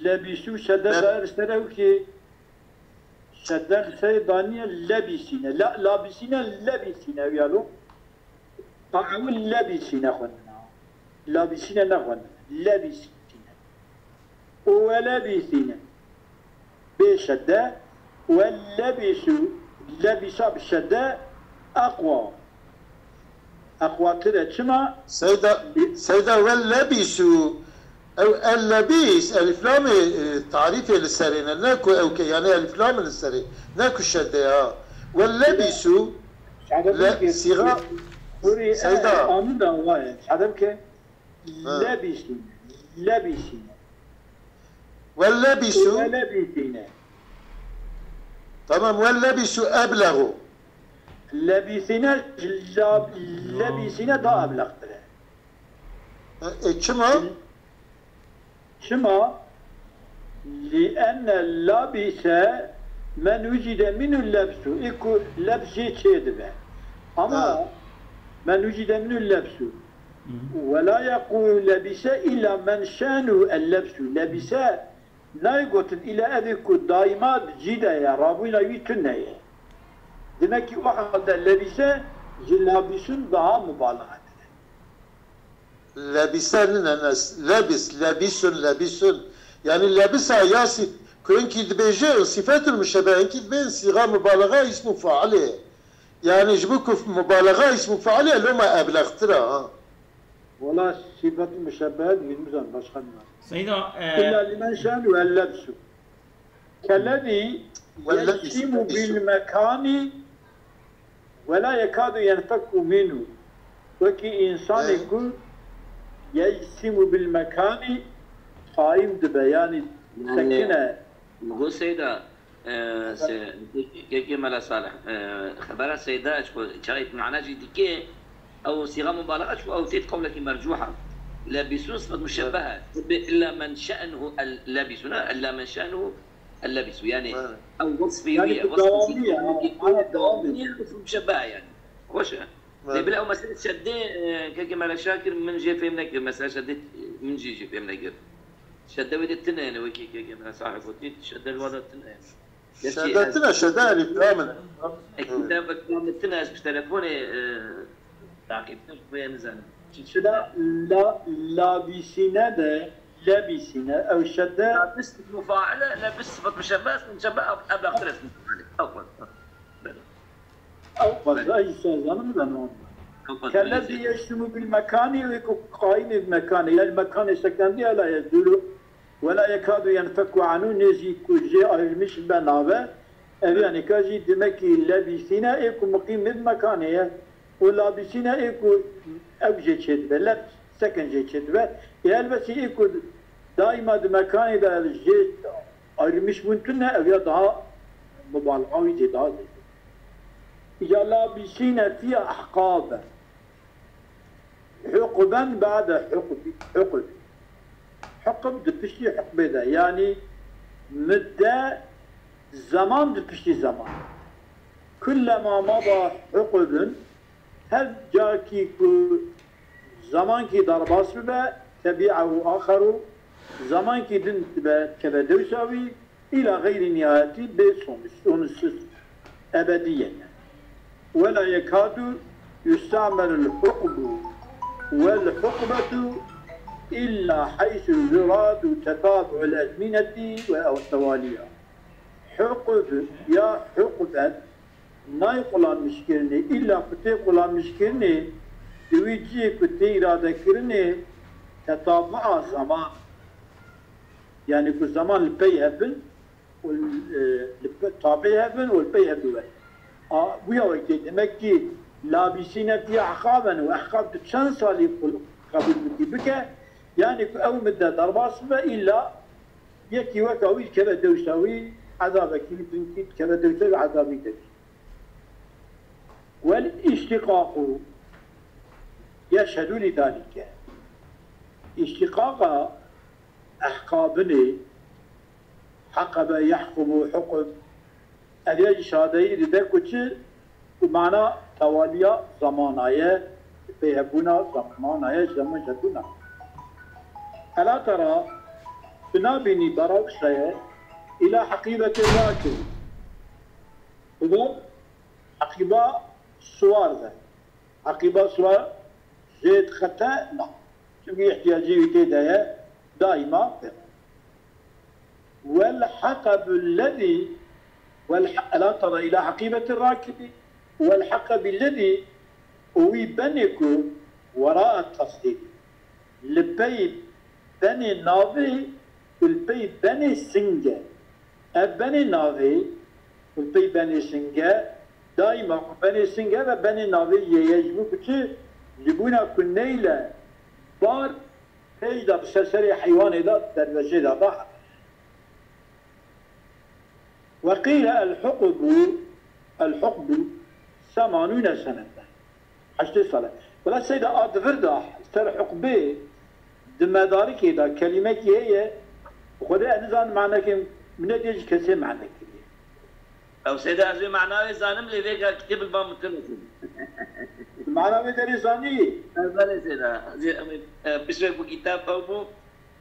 Lebîsû şedde dair ser ew ki Şedden ser daniye lebîsîne. La-, labîsîne, lebîsîne ew ya lo. Ew lebîsîne xwendina. Labîsîne nexwendina. Lebîsîne. û welebîsîne. Bê şedde, welebîsû, lebîsa bi şedde eqwa. Eqwatir e. Çima? Seyda, Seyda, welebîsû, ew el-lebîs, eliflamê, e, tarîfê li serê ne, ne ku ew ke, yani eliflamê li serê, ne ku şedde ya. Welebîsû, Şadem le, ke, sîxa, Nurî, e, Seyda. Anında var. Şadem ke, Ha. Lebîsîne, lebîsîne. Welebîsû. Welebîsîne. Tamam, welebîsû eblexû. Lebîsîne, la-, lebîsîne daha eblextir e. E, e, çima? Çima? Li enne labîse men wucide minhu lebsu. Î ku lebs jê çêdibe. Ama Ha. men wucide minhu lebsu. Hı. Ve la yekûlu lebîse îlla men şe'nuhu el lebsu. Lebîse nayê gotin îlla evê ku daîma di cî de ye, rabûna wî tune ye. Demek ki o halde lebîse ji labîsûn daha mubalaxetir e. Lebîse nine, ne, lebis, lebîsun, lebîsun. Yani lebisa ya si-, ku hinkî dibêje, sîfetul muşebbehe, hinkî dibên sîxa mubalaxa îsmu failê. Yani ji bo ku mubalaxa îsmu failê, loma eblextir e, ha. Wala sîfetul muşebbehe dibîn, bizan başqa nîne. Seyda, e, Îlla limen şe'nuhu el lebsu. Kellezî Wellezî yecsimu bil mekani ve la yekadu yenfeku minhu. Wekî însanê He. ku yecsimu bil mekani qaîm dibe, yani Yani, sekine. Go Seyda, e, se, kekê Mela Salih, e, xebera Seyda, çiko çayê mana jî dike, ew sîxa mubalaxa, çiko ew têt qewlekî mercûha. Lebîsûn sifet muşebbehe. Bi illa men şe'nuhu el lebîsûn, ha, illa men şe'nuhu el lebîsû. Yani, Evet. ew wesfî Yani, wî ye, bu wesfî dawamî ye, wî ye, ha, dawamî ye, dawamî ye. Muşebbehe yani. Xweş e. Evet. Lê bila ew mesele şeddê, e, kekê Mela Şakir min jê fêm nekir. Mesela şeddê min jî jê fêm nekir. Şedde wê de tune yani, wekî kekê Mela Salih gotî, şedde li wa de tune yani. Gerçi Şedde ez tune, şedde elîf la min. Ekî Evet. de bek la min tune, ez bi telefonê, e, taqîbtir, vê nizanim. Çi Şida la, labîsîne de, lebîsîne, ew şedde Labis mufaile, lebis sifet muşebbe, muşebbe ev, ev laftir ez mufaile. Ew xwe. Ew qas, Belê. Ay, sazanım ben onu. Ew qas, Kellezî belê. Yecsimu bil mekani, wê ku qaîmê bi mekanê, yani mekanê sekendî, la yezûlu, ve la yekadu yenfeku anhu, nêzî ku jê ayrılmış be nabe, ev yani ka jî demek ki lebîsîne, ê ku muqîm bi mekanê ye, û labîsîne, ê ku ew jê çêdibe, leb seken jê çêdibe, ê helbesî ê ku daîma di mekanê de jê ayrılmış bûn tune, ev ya daha mubalaxa wî tê daha zêde. Ya labîsîne fî ahqaben. Huqben ba'de huqbi, huqb. Huqb di piştî huqbê de. Yanî midde, zeman di piştî zeman. Kullema mada huqbun, her carekî ku zemankî derbas bibe, tebi'ehu axeru, zemankî din dibe keve dewsa wî, îla xeyrî nihayetî bê sonuç, sonuçsuz, ebedî ye. Wela yekadu yusta'melul hukbu wel hukbetu illa heysu yuradu tetabu'ul ezmineti ve ew tevaliha. Hukb ya hukbet nayê qulamîşkirinê, îla ku tê qulamîşkirinê, di wî cihê ku tê îradekirinê tetabua zeman, yani ku zeman li pey hev bin û, e, li pe-, tabî hev bin û li pey hev diwerin. A, wîya wekê demek ki labîsîne fî ehqaben û ehqab tu çend salî qul-, qebûl bikî bike, yani ku ew midde derbas bibe, îla yekî weka wî dikeve dewsa wî, ezabekî wî din kî dikeve dewsa wî, ezabî de. Wel îştîqaqu yeşhedû lî dalîke. Îştîqaqa ehqabinê, heqebe, yehqubu, huqub, ev ya jî şadeyî dide ku çi, ku mana tewaliya zemana ye, peyhebûna zemana ye, zemin hebûna. Ela tera, tu nabînî, bera wisa ye, îla heqîbetê rakibî. Bi bo heqîba siwar de. Heqîba siwar jê dixete, na. Çimkî îhtiyacê wî tê de ye, daîma pê. والحق بالذي، والح-، ألا تر إلى حقيبة الراكب، والحق بالذي، û wî benê ku وراء التصديق, li pey benê navê û li pey benê singe. Ev benê navê û li pey benê singe, daîma ku benê singe ve benê navê yê ye, ji bo ku çi? Ji bona ku neyle bar pêş de bi ser serê heywanê de, dervejê de, da. وقيل الحقب، الحقب ثمانون سنة. Heştê sal e. Bila seyda a di vir de ser huqbê di medarikê de kelîmekî heye, Xwedê ez nizanim manekê, min nedê ji kesê mane kiriye. Ew seyda ez vê mana wê zanim, lê vê ka kitêb li ba min tune. Mana wê derê zanî? Ez zanê seyda. Ez ê, em ê, e, piştre ku kitap ew bû,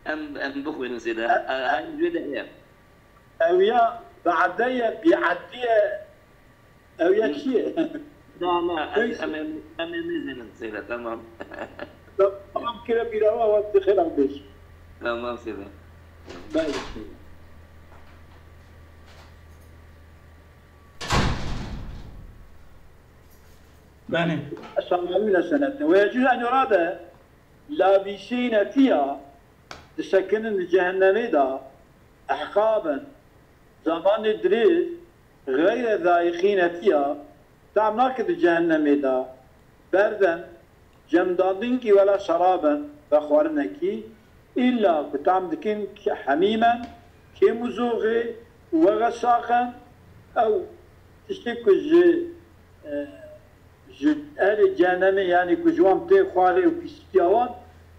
em, em bixwînin seyda. E, e, em ji wê de heye. Ew ya bade ye, bîade ye, ew ya kî ye? Na, na, em, Neyse. em, em, em ê nizînin seyda, tamam. Tamam, kire bîrawa, wextê xêr bêj. Tamam seyda. Belê seyda. Belê. ثمانون سنة. ويجوز أن يراد لابثين فيها, disekinin di cehennemê de, أحقابا, zamanê dirêj, غير ذائقين فيها, tam nake di cehennemê de, بردا, cemdandinkî, ولا شرابا, vexwarinekî, إلا, ku tam dikin, حميما, kêm û zoxê, وغساقا, ew tiştê ku ji, e, ji ehlê cehennemê, yanî ku ji wan tê xwarê û pîsliya wan,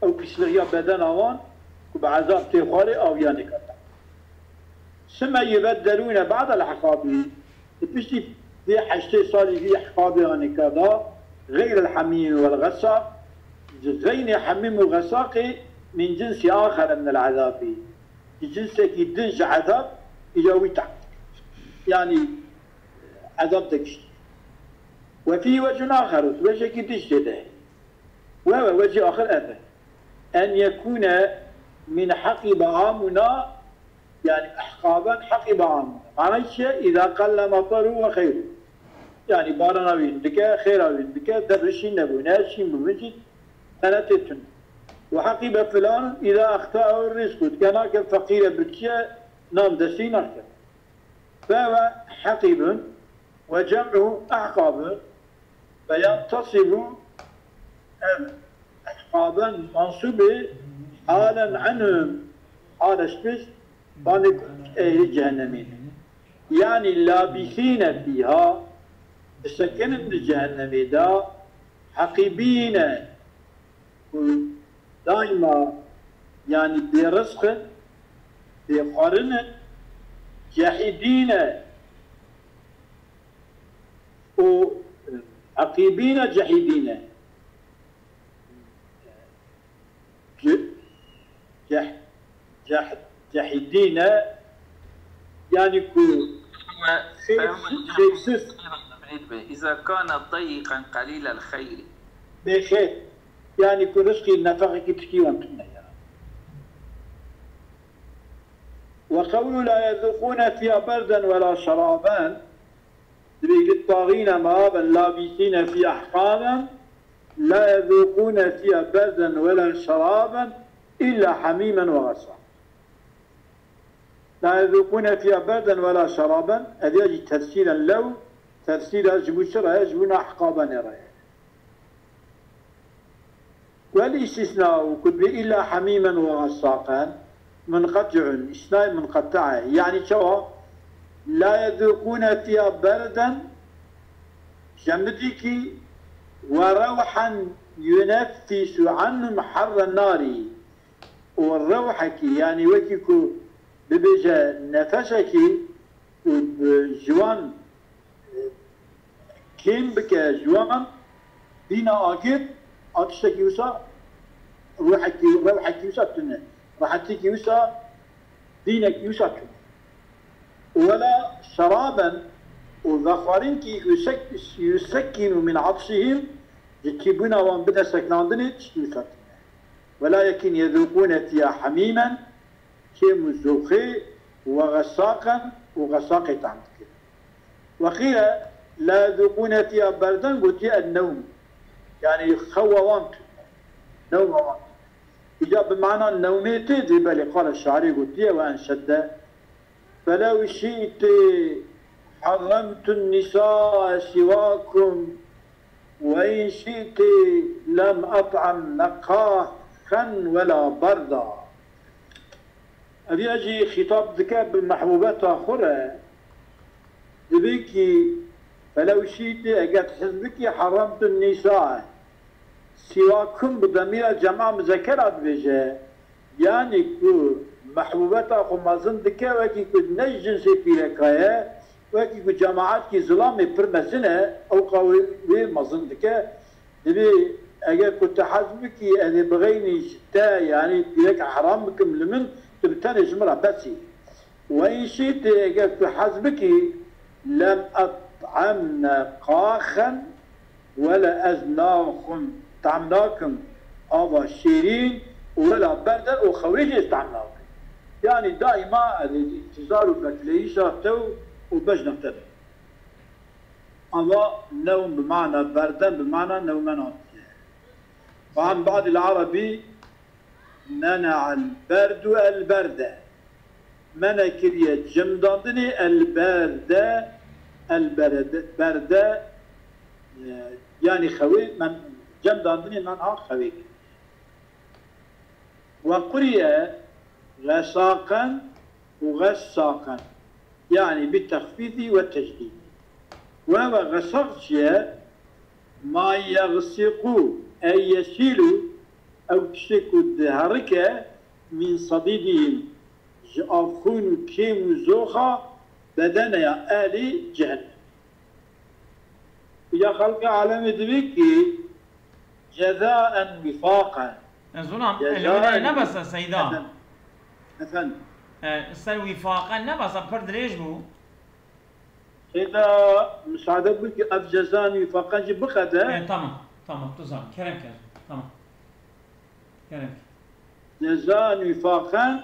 ew pîslixiya bedena wan, ku bi ezab tê xwarê, awiya nêkata. ثم يبدلون بعد الأحقاب, di piştî vê heştê salî vî ehqabê anêka da, غير الحميم والغساق, ji xeynê hemîm û xesaqê, من جنس آخر من العذاب, ji cinsekî din ji ezab, îca wî tehdîd kir. Yanî, ezab de giştî. وفيه وجه آخر, wejekî din jê de heye. Ve, ve, wecî axir ev e. أن يكون من حقب عامنا, yanî أحقابا حقب عامنا. Manayê çi ye? إذا قل مطره وخيره. Yanî barana wî dike, xêra wî dike, dev şîn nebûne, şîn bû min jî tenetê tune. وحقب فلان إذا أخطأه الرزق, dike nake feqîre bi çi ye, nan destî nake. فهو حقب وجمع أحقاب فينتصب, ev ehqaban mansûbê حالا عنهم, hal eşpiş, banê ku ehlî cehennemê ne. Yanî لابثين فيها, disekinin di cehennemê de, حقبين, ku daîma, yanî bêrizq in, bêxwarin in, جحدين, û, e, حقبين جحدين. Ce-, ceh-, ceh-, جحدين, yanî ku xêr-, xêrsiz. إذا كان ضيقا قليل الخير. Bêxêr. Yanî ku rizqî nefexekî tikî wan tune ye. وقوله لا يذوقون فيها بردا ولا شرابا, dibê للطاغين مآبا لابثين فيها أحقابا لا يذوقون فيها بردا ولا شرابا إلا حميما وغساقا. لا يذوقون فيها بردا ولا شرابا, ev ya jî tefsîren lew, tefsîra ji bo çi re ye? Ji bo na ehqabanê re ye. والاستثناء, ku dibê إلا حميما وغساقا, منقطع, îstisnayê munqetia ye. Yanî çawa? لا يذوقون فيها بردا, jemidîkî, وروحا ينفس عنهم حر النار. Û rewhekî, yanî wekî ku bibêje nefesekî, û bi ji wan, e, kêm bike ji wan, dîna agir, a tiştekî wisa, ruhekî, rewhekî wisa tune. Rehetîkî wisa, dînekî wisa tune. ولا شرابا, û vexwarinkî يسك-، يسكن من عطشهم, ji tîbûna wan bide seknandinê, tiştî wisa tune. ولكن يذوقون فيها حميما, kêm û zoxê, وغساقا û xesaqê tam dikir. وقيل لا يذوقون فيها بردا gotiye ennewm. Yanî xewa wan tune. Newma wan tune. Îca bi mana newmê tê dê belê qala şairê gotiye وإن شئت فلو شئت حرمت النساء سواكم وإن شئت لم أطعمن قاخا ولا بردا. Ev ya jî xîtab dike bi mehbûbeta xwe re. Dibê kî felew şîtî eger tu hez bikî heremtu nîsa. Sîwakum bi demîra cema muzekera dibêje. Yanî ku mehbûbeta xwe mezin dike wekî ku ne ji cinsê pîreka ye, wekî ku cemaetkî zilamê pir mezin e, ewqa wê, wê mezin dike. Dibê eger ku tu hez bikî, ez ê bixeynî ji te, yanî pîreka heram bikim li min, tu bi tenê ji min re bes î. Ve in şîtî, eger tu hez bikî, lem et'emne qaxen, wele ez naxwim, tam nakim ava şêrîn û wela berden û xewê jî ez tam nakim. Yanî daîma ez ê intizar û bekleyîşa te û, û bejna te bim. Ama newm bi mana berden, bi mana newmen hatiye. Ve an ba'dil Erebî mene'el berdu el berde. Mene kiriye cemdandinê el berde, el berede, berde, e, yanî xewê men, cemdandinê men ha xewê kiriye. Ve quriye resaqen û xessaqen. Yanî bi texfîfî ve tecdîdî. Ve ve xesaq çi ye? Ma yexiqû ey yesîlû, ew tiştê ku diherike, min sadîdîhim, ji avxûn û kêm û zoxa bedeneya ehlî cehennem. Ya xelqê alemê dibê kî cezaen wîfaqen. Ez ona, Cezaen. Elewî ne bese Seyda. Efendim. Efendim. E, ser wîfaqen ne bese, pir dirêj bû. Seyda, müsaade bû ki ev cezaen wîfaqen jî biqede. E, tamam, tamam, tu zan. Kerem ker. Tamam. Kerem ker. Cezaen wîfaqen,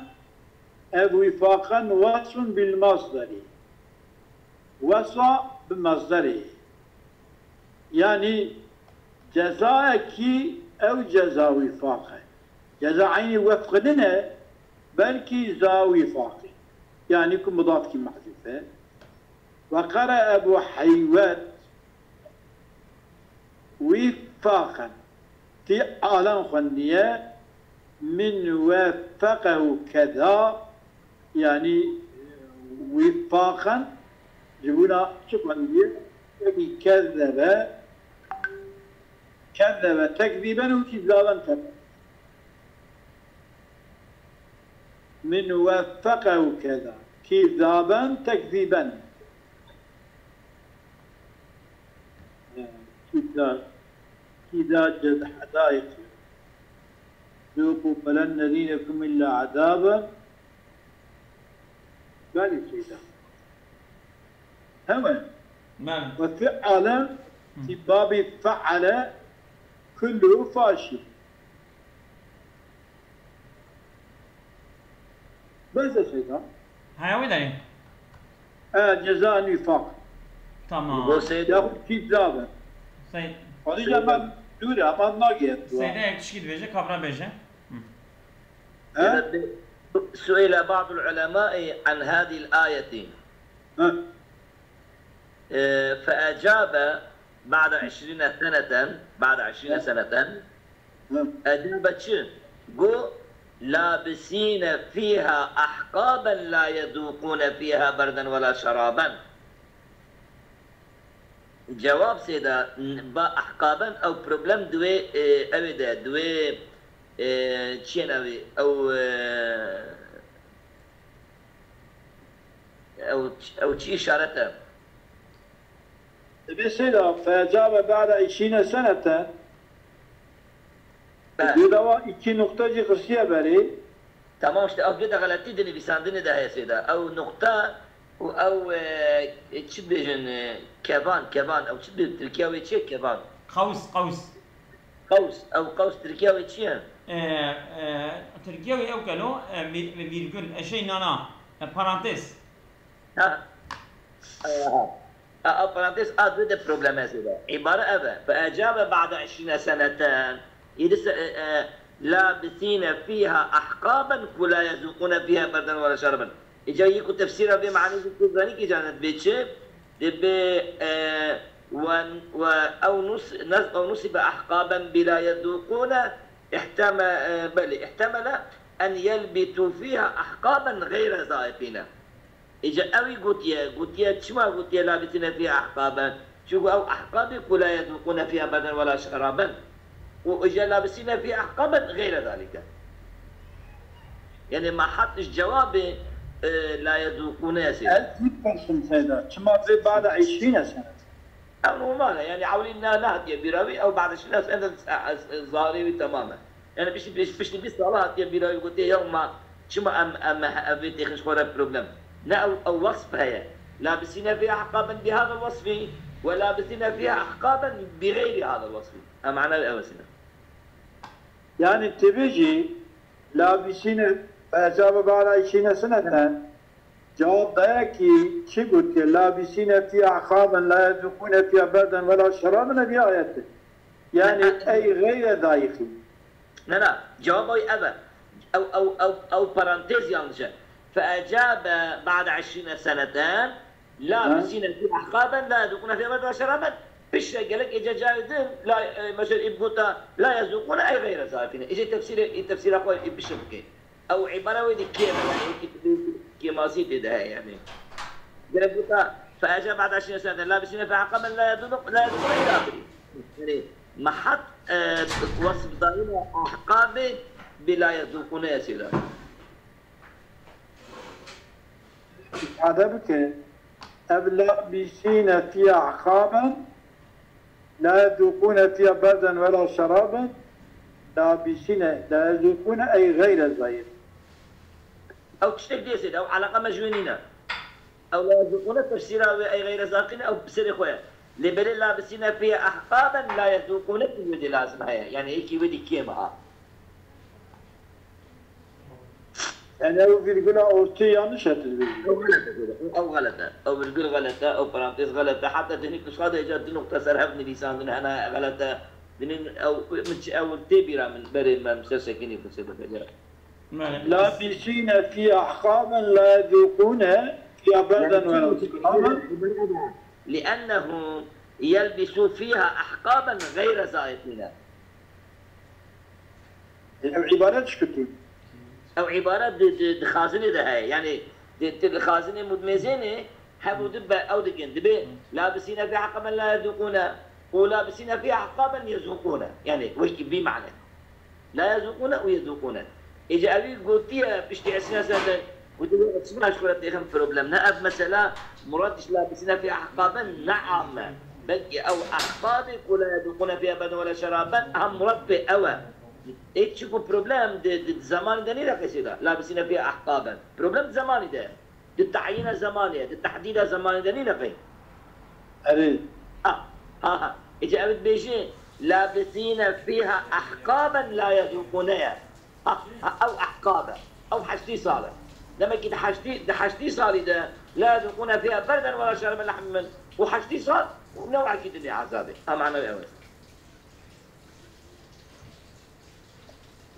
ev wîfaqen wasfun bil masderi. Wesa bi masderê. Yanî cezaekî ew ceza wîfaq e. Ceza eynî wefq nine, belkî za wîfaq e. Yanî ku mudafkî mehzûf e. Ve qere Ebu Heywet wîfaqen. Fî'alen xwendiye, min weffeqehu keza, yanî wîfaqen, ji bona çi xwendiye? Wekî kezzebe, kezzebe tekzîben û kîzaben tebe. Min weffeqehu keza, kîzaben tekzîben. Kîza, kîza cez hedayek. Zûqû felen nezînekum illa azaben. Belê Seyda. Hemen. Belê. Ve fi'ale, Hı. Fi babî fe'ale, kullu faşil. Bes de Seyda. Haya wê derê. E, ceza nifaq. Tamam. Bo Seyda. Yahut kîzab e. Sey-, Xwedî Seyda. Hemen dûr e, hemen nagê. Seyda yek tişkî dibêje, kabra bêje. Hı. He? Seyda, su'ile ba'dul ulemai an hadihil ayeti. Hı. E, fe ecabe ba'de işrîne seneten, ba'de işrîne Hı. seneten. Hı. Ecabe çi? Got, labisîne fîha ahqaben la yedûqûne fîha berden wela şeraben. Cewab Seyda, n-, ba ahqaben ew problem di wê, e, ew ê de, di wê, e, çiyê navê, ew, e, ew, ew çi işaret e? Dibê Seyda, fecabe ba'de işîne senete. Be. Dû dawa iki nokta jî xisiye berê. Tamam, işte, ev vê de xeletî di nivîsandinê de heye Seyda. Ew nokta û ew, e, e, çi dibêjin, e, kevan, kevan, ew çi dibê, Tirkiya wê çi ye? Kevan. Qews, qews. Qews, ew qews Tirkiya wê çi ye? E, e, Tirkiya wê ew kelo, e, vî-, vîrgul, eşey nana. E, parantez. Ha. Aha. A, a parantez a dû de probleme zêde. Îbare ev e. Fe ecabe ba'de eşrîne seneten. Yedi se-, e, e, labisîne fîha ahqaben ku la yezûqûne fîha berden wala şeraben. Îca yê ku tefsîra vê manî zî tu zanî kî canet bê çi? Dibê, e, we, we ew nus-, nez-, ew nusibe ahqaben bila yezûqûne ihteme-, e, belê, ihtemele en yelbisû fîha ahqaben geyre zayifîne. Îca ewî gotiye, gotiye, çima gotiye labisîne fîha ahqaben? Çunku ew ahqabê ku la yezûqûne fîha berden wala şeraben. Û îca labisîne fîha ahqaben geyre zalîke. Yani ma hat ji cewabê, e, la yezûqûne ye sêde. Ez dipirsim seyda. Çima vê ba'de eşrîne sene? Ew normal e. Yani ewlî ne, nehatiye bîra wî, ew ba'de eşrîne sene zarê wî temam e. Yani piştî, piştî bîst sala hatiye bîra wî gotiye, ya ma çima em, em, ev vê têxin ji xwe re problem. Ne ew, ew wasf heye. Labisîne fîha ahqaben bi hadal wasfî we labisîne fîha ahqaben bi geyri hadal wasfî. Em mana ew esîne. Yani tibêjî labisîne, fe ecabe ba'de eşrîne seneten, cewab daye kî çi gotiye? Labisîne fîha ahqaben la yezûqûne fîha berden wala şeraben, ev ya ayet e. Yani ey geyre zayifî. Na, na, cewaba wî ev e. Ew, ew, ew, ew parantez yanlış e. Fe ecabe ba'de eşrîne seneten, labisîne fîha ahqaben la yezûqûne fîha berden wala şeraben. Piştre gelek êca carê din, la, e, mesela îb gota, la yezûqûne ey geyre zayifîne. Êca tefsîrê, ê tefsîra xwe ê piştre bike. Ew îbare wê dî kêm e, yani wekî tu bê kêmasî tê de heye yani. Gerek gota, fe ecabe ba'de eşrîne seneten, labisîne fîha ahqaben la yezûqûne, la yezûqûne îlâ ahirî. Yani, mehat, e, wasf dayîne ahqabê bi la yezûqûne ye sêda. Îfade bike, ev labisîne fîha ahqaben, la yezûqûne fîha berden wela şeraben, labisîne, la yezûqûne ey geyre zayif. Ew tiştek dê sêde, ew eleqa me ji wê nîne. Ew la yezûqûne tefsîra wê ey geyre zayifîne, ew bi serê xwe ye. Lê belê labisîne fîha ahqaben la yezûqûne kî wê dî lazim heye. Yani êkî wê dî kêm e. Yani ew vîrgula ortê yanlış e tu dibêjî. Ew xelet e, ew xelet e. Ew vîrgul xelet e, ew parantez xelet e. Heta dinî nusxa de êca du nuqte ser hev nivîsandin hene xelet e. Dinî ew, min çi, ew tê bîra min berê me ser sekinî xwe sê bike. Belê. Labisîne fîha ahqaben la yezûqûne fîha berden wela şeraben. لأنه يلبسوا فيها أحقابا غير زائفين. Ev îbaret çi kutî? Ew îbaret di, di, di xazinê de heye. Yani di, di xazinê mudmezênê hev û di be, ew dikin. Dibê labisîne fîha ahqaben la yezûqûne û labisîne fîha ahqaben yezûqûne. Yani wekî bî mane. La yezûqûne û yezûqûne. Êca ewî gotiye piştî eşrîne seneten, gotiye çima ji xwe re têxin problem. Ne ev mesela murad ji labisîne fîha ahqaben ne am e. Belkî ew ahqabê ku la yezûqûne fîha berden wela şeraben, eha murad pê ew e. Ê çiku problem di, di, di zemanî de nîne qesê de. Labisîne fîha ahqaben. Problem di zemanî de ye. Di tayîna zemanê ye, di tehdîda zemanê de nîne qey. Erê. Ha, ha, ha. Êca ew dibêje, labisîne fîha ahqaben la yezûqûne ye. Ha, ha, ew ahqab e. Ew heştî sal e. Demek ki di heştî, di heştî salî de la yezûqûne fîha berden wela şeraben lahmin. Û heştî sal newekî dinê ezabê. Ev mana ew e.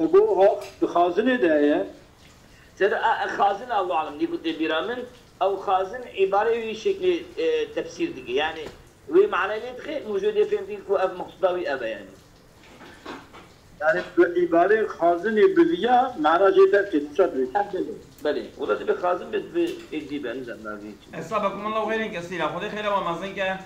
Ego ha, di xazinê de heye. Sêde, a, a, xazin, Allahu alem, nî ku tê bîra min, ew xazin îbarê wî şeklê, e, tefsîr dike. Yani wê manayê lê dixe, mûcûdê fêm dike ku ev meqsûda wî ev e yani. Yani bi îbarê xazinê bi viya mana jê derkê, tu çawa dibêjî? Belê, belê. Wela dibe xazin be, dibe êdî be, nizam nazî. Esabekum Allahu xeyren kesîra. Xwedê xêra we mezin ke.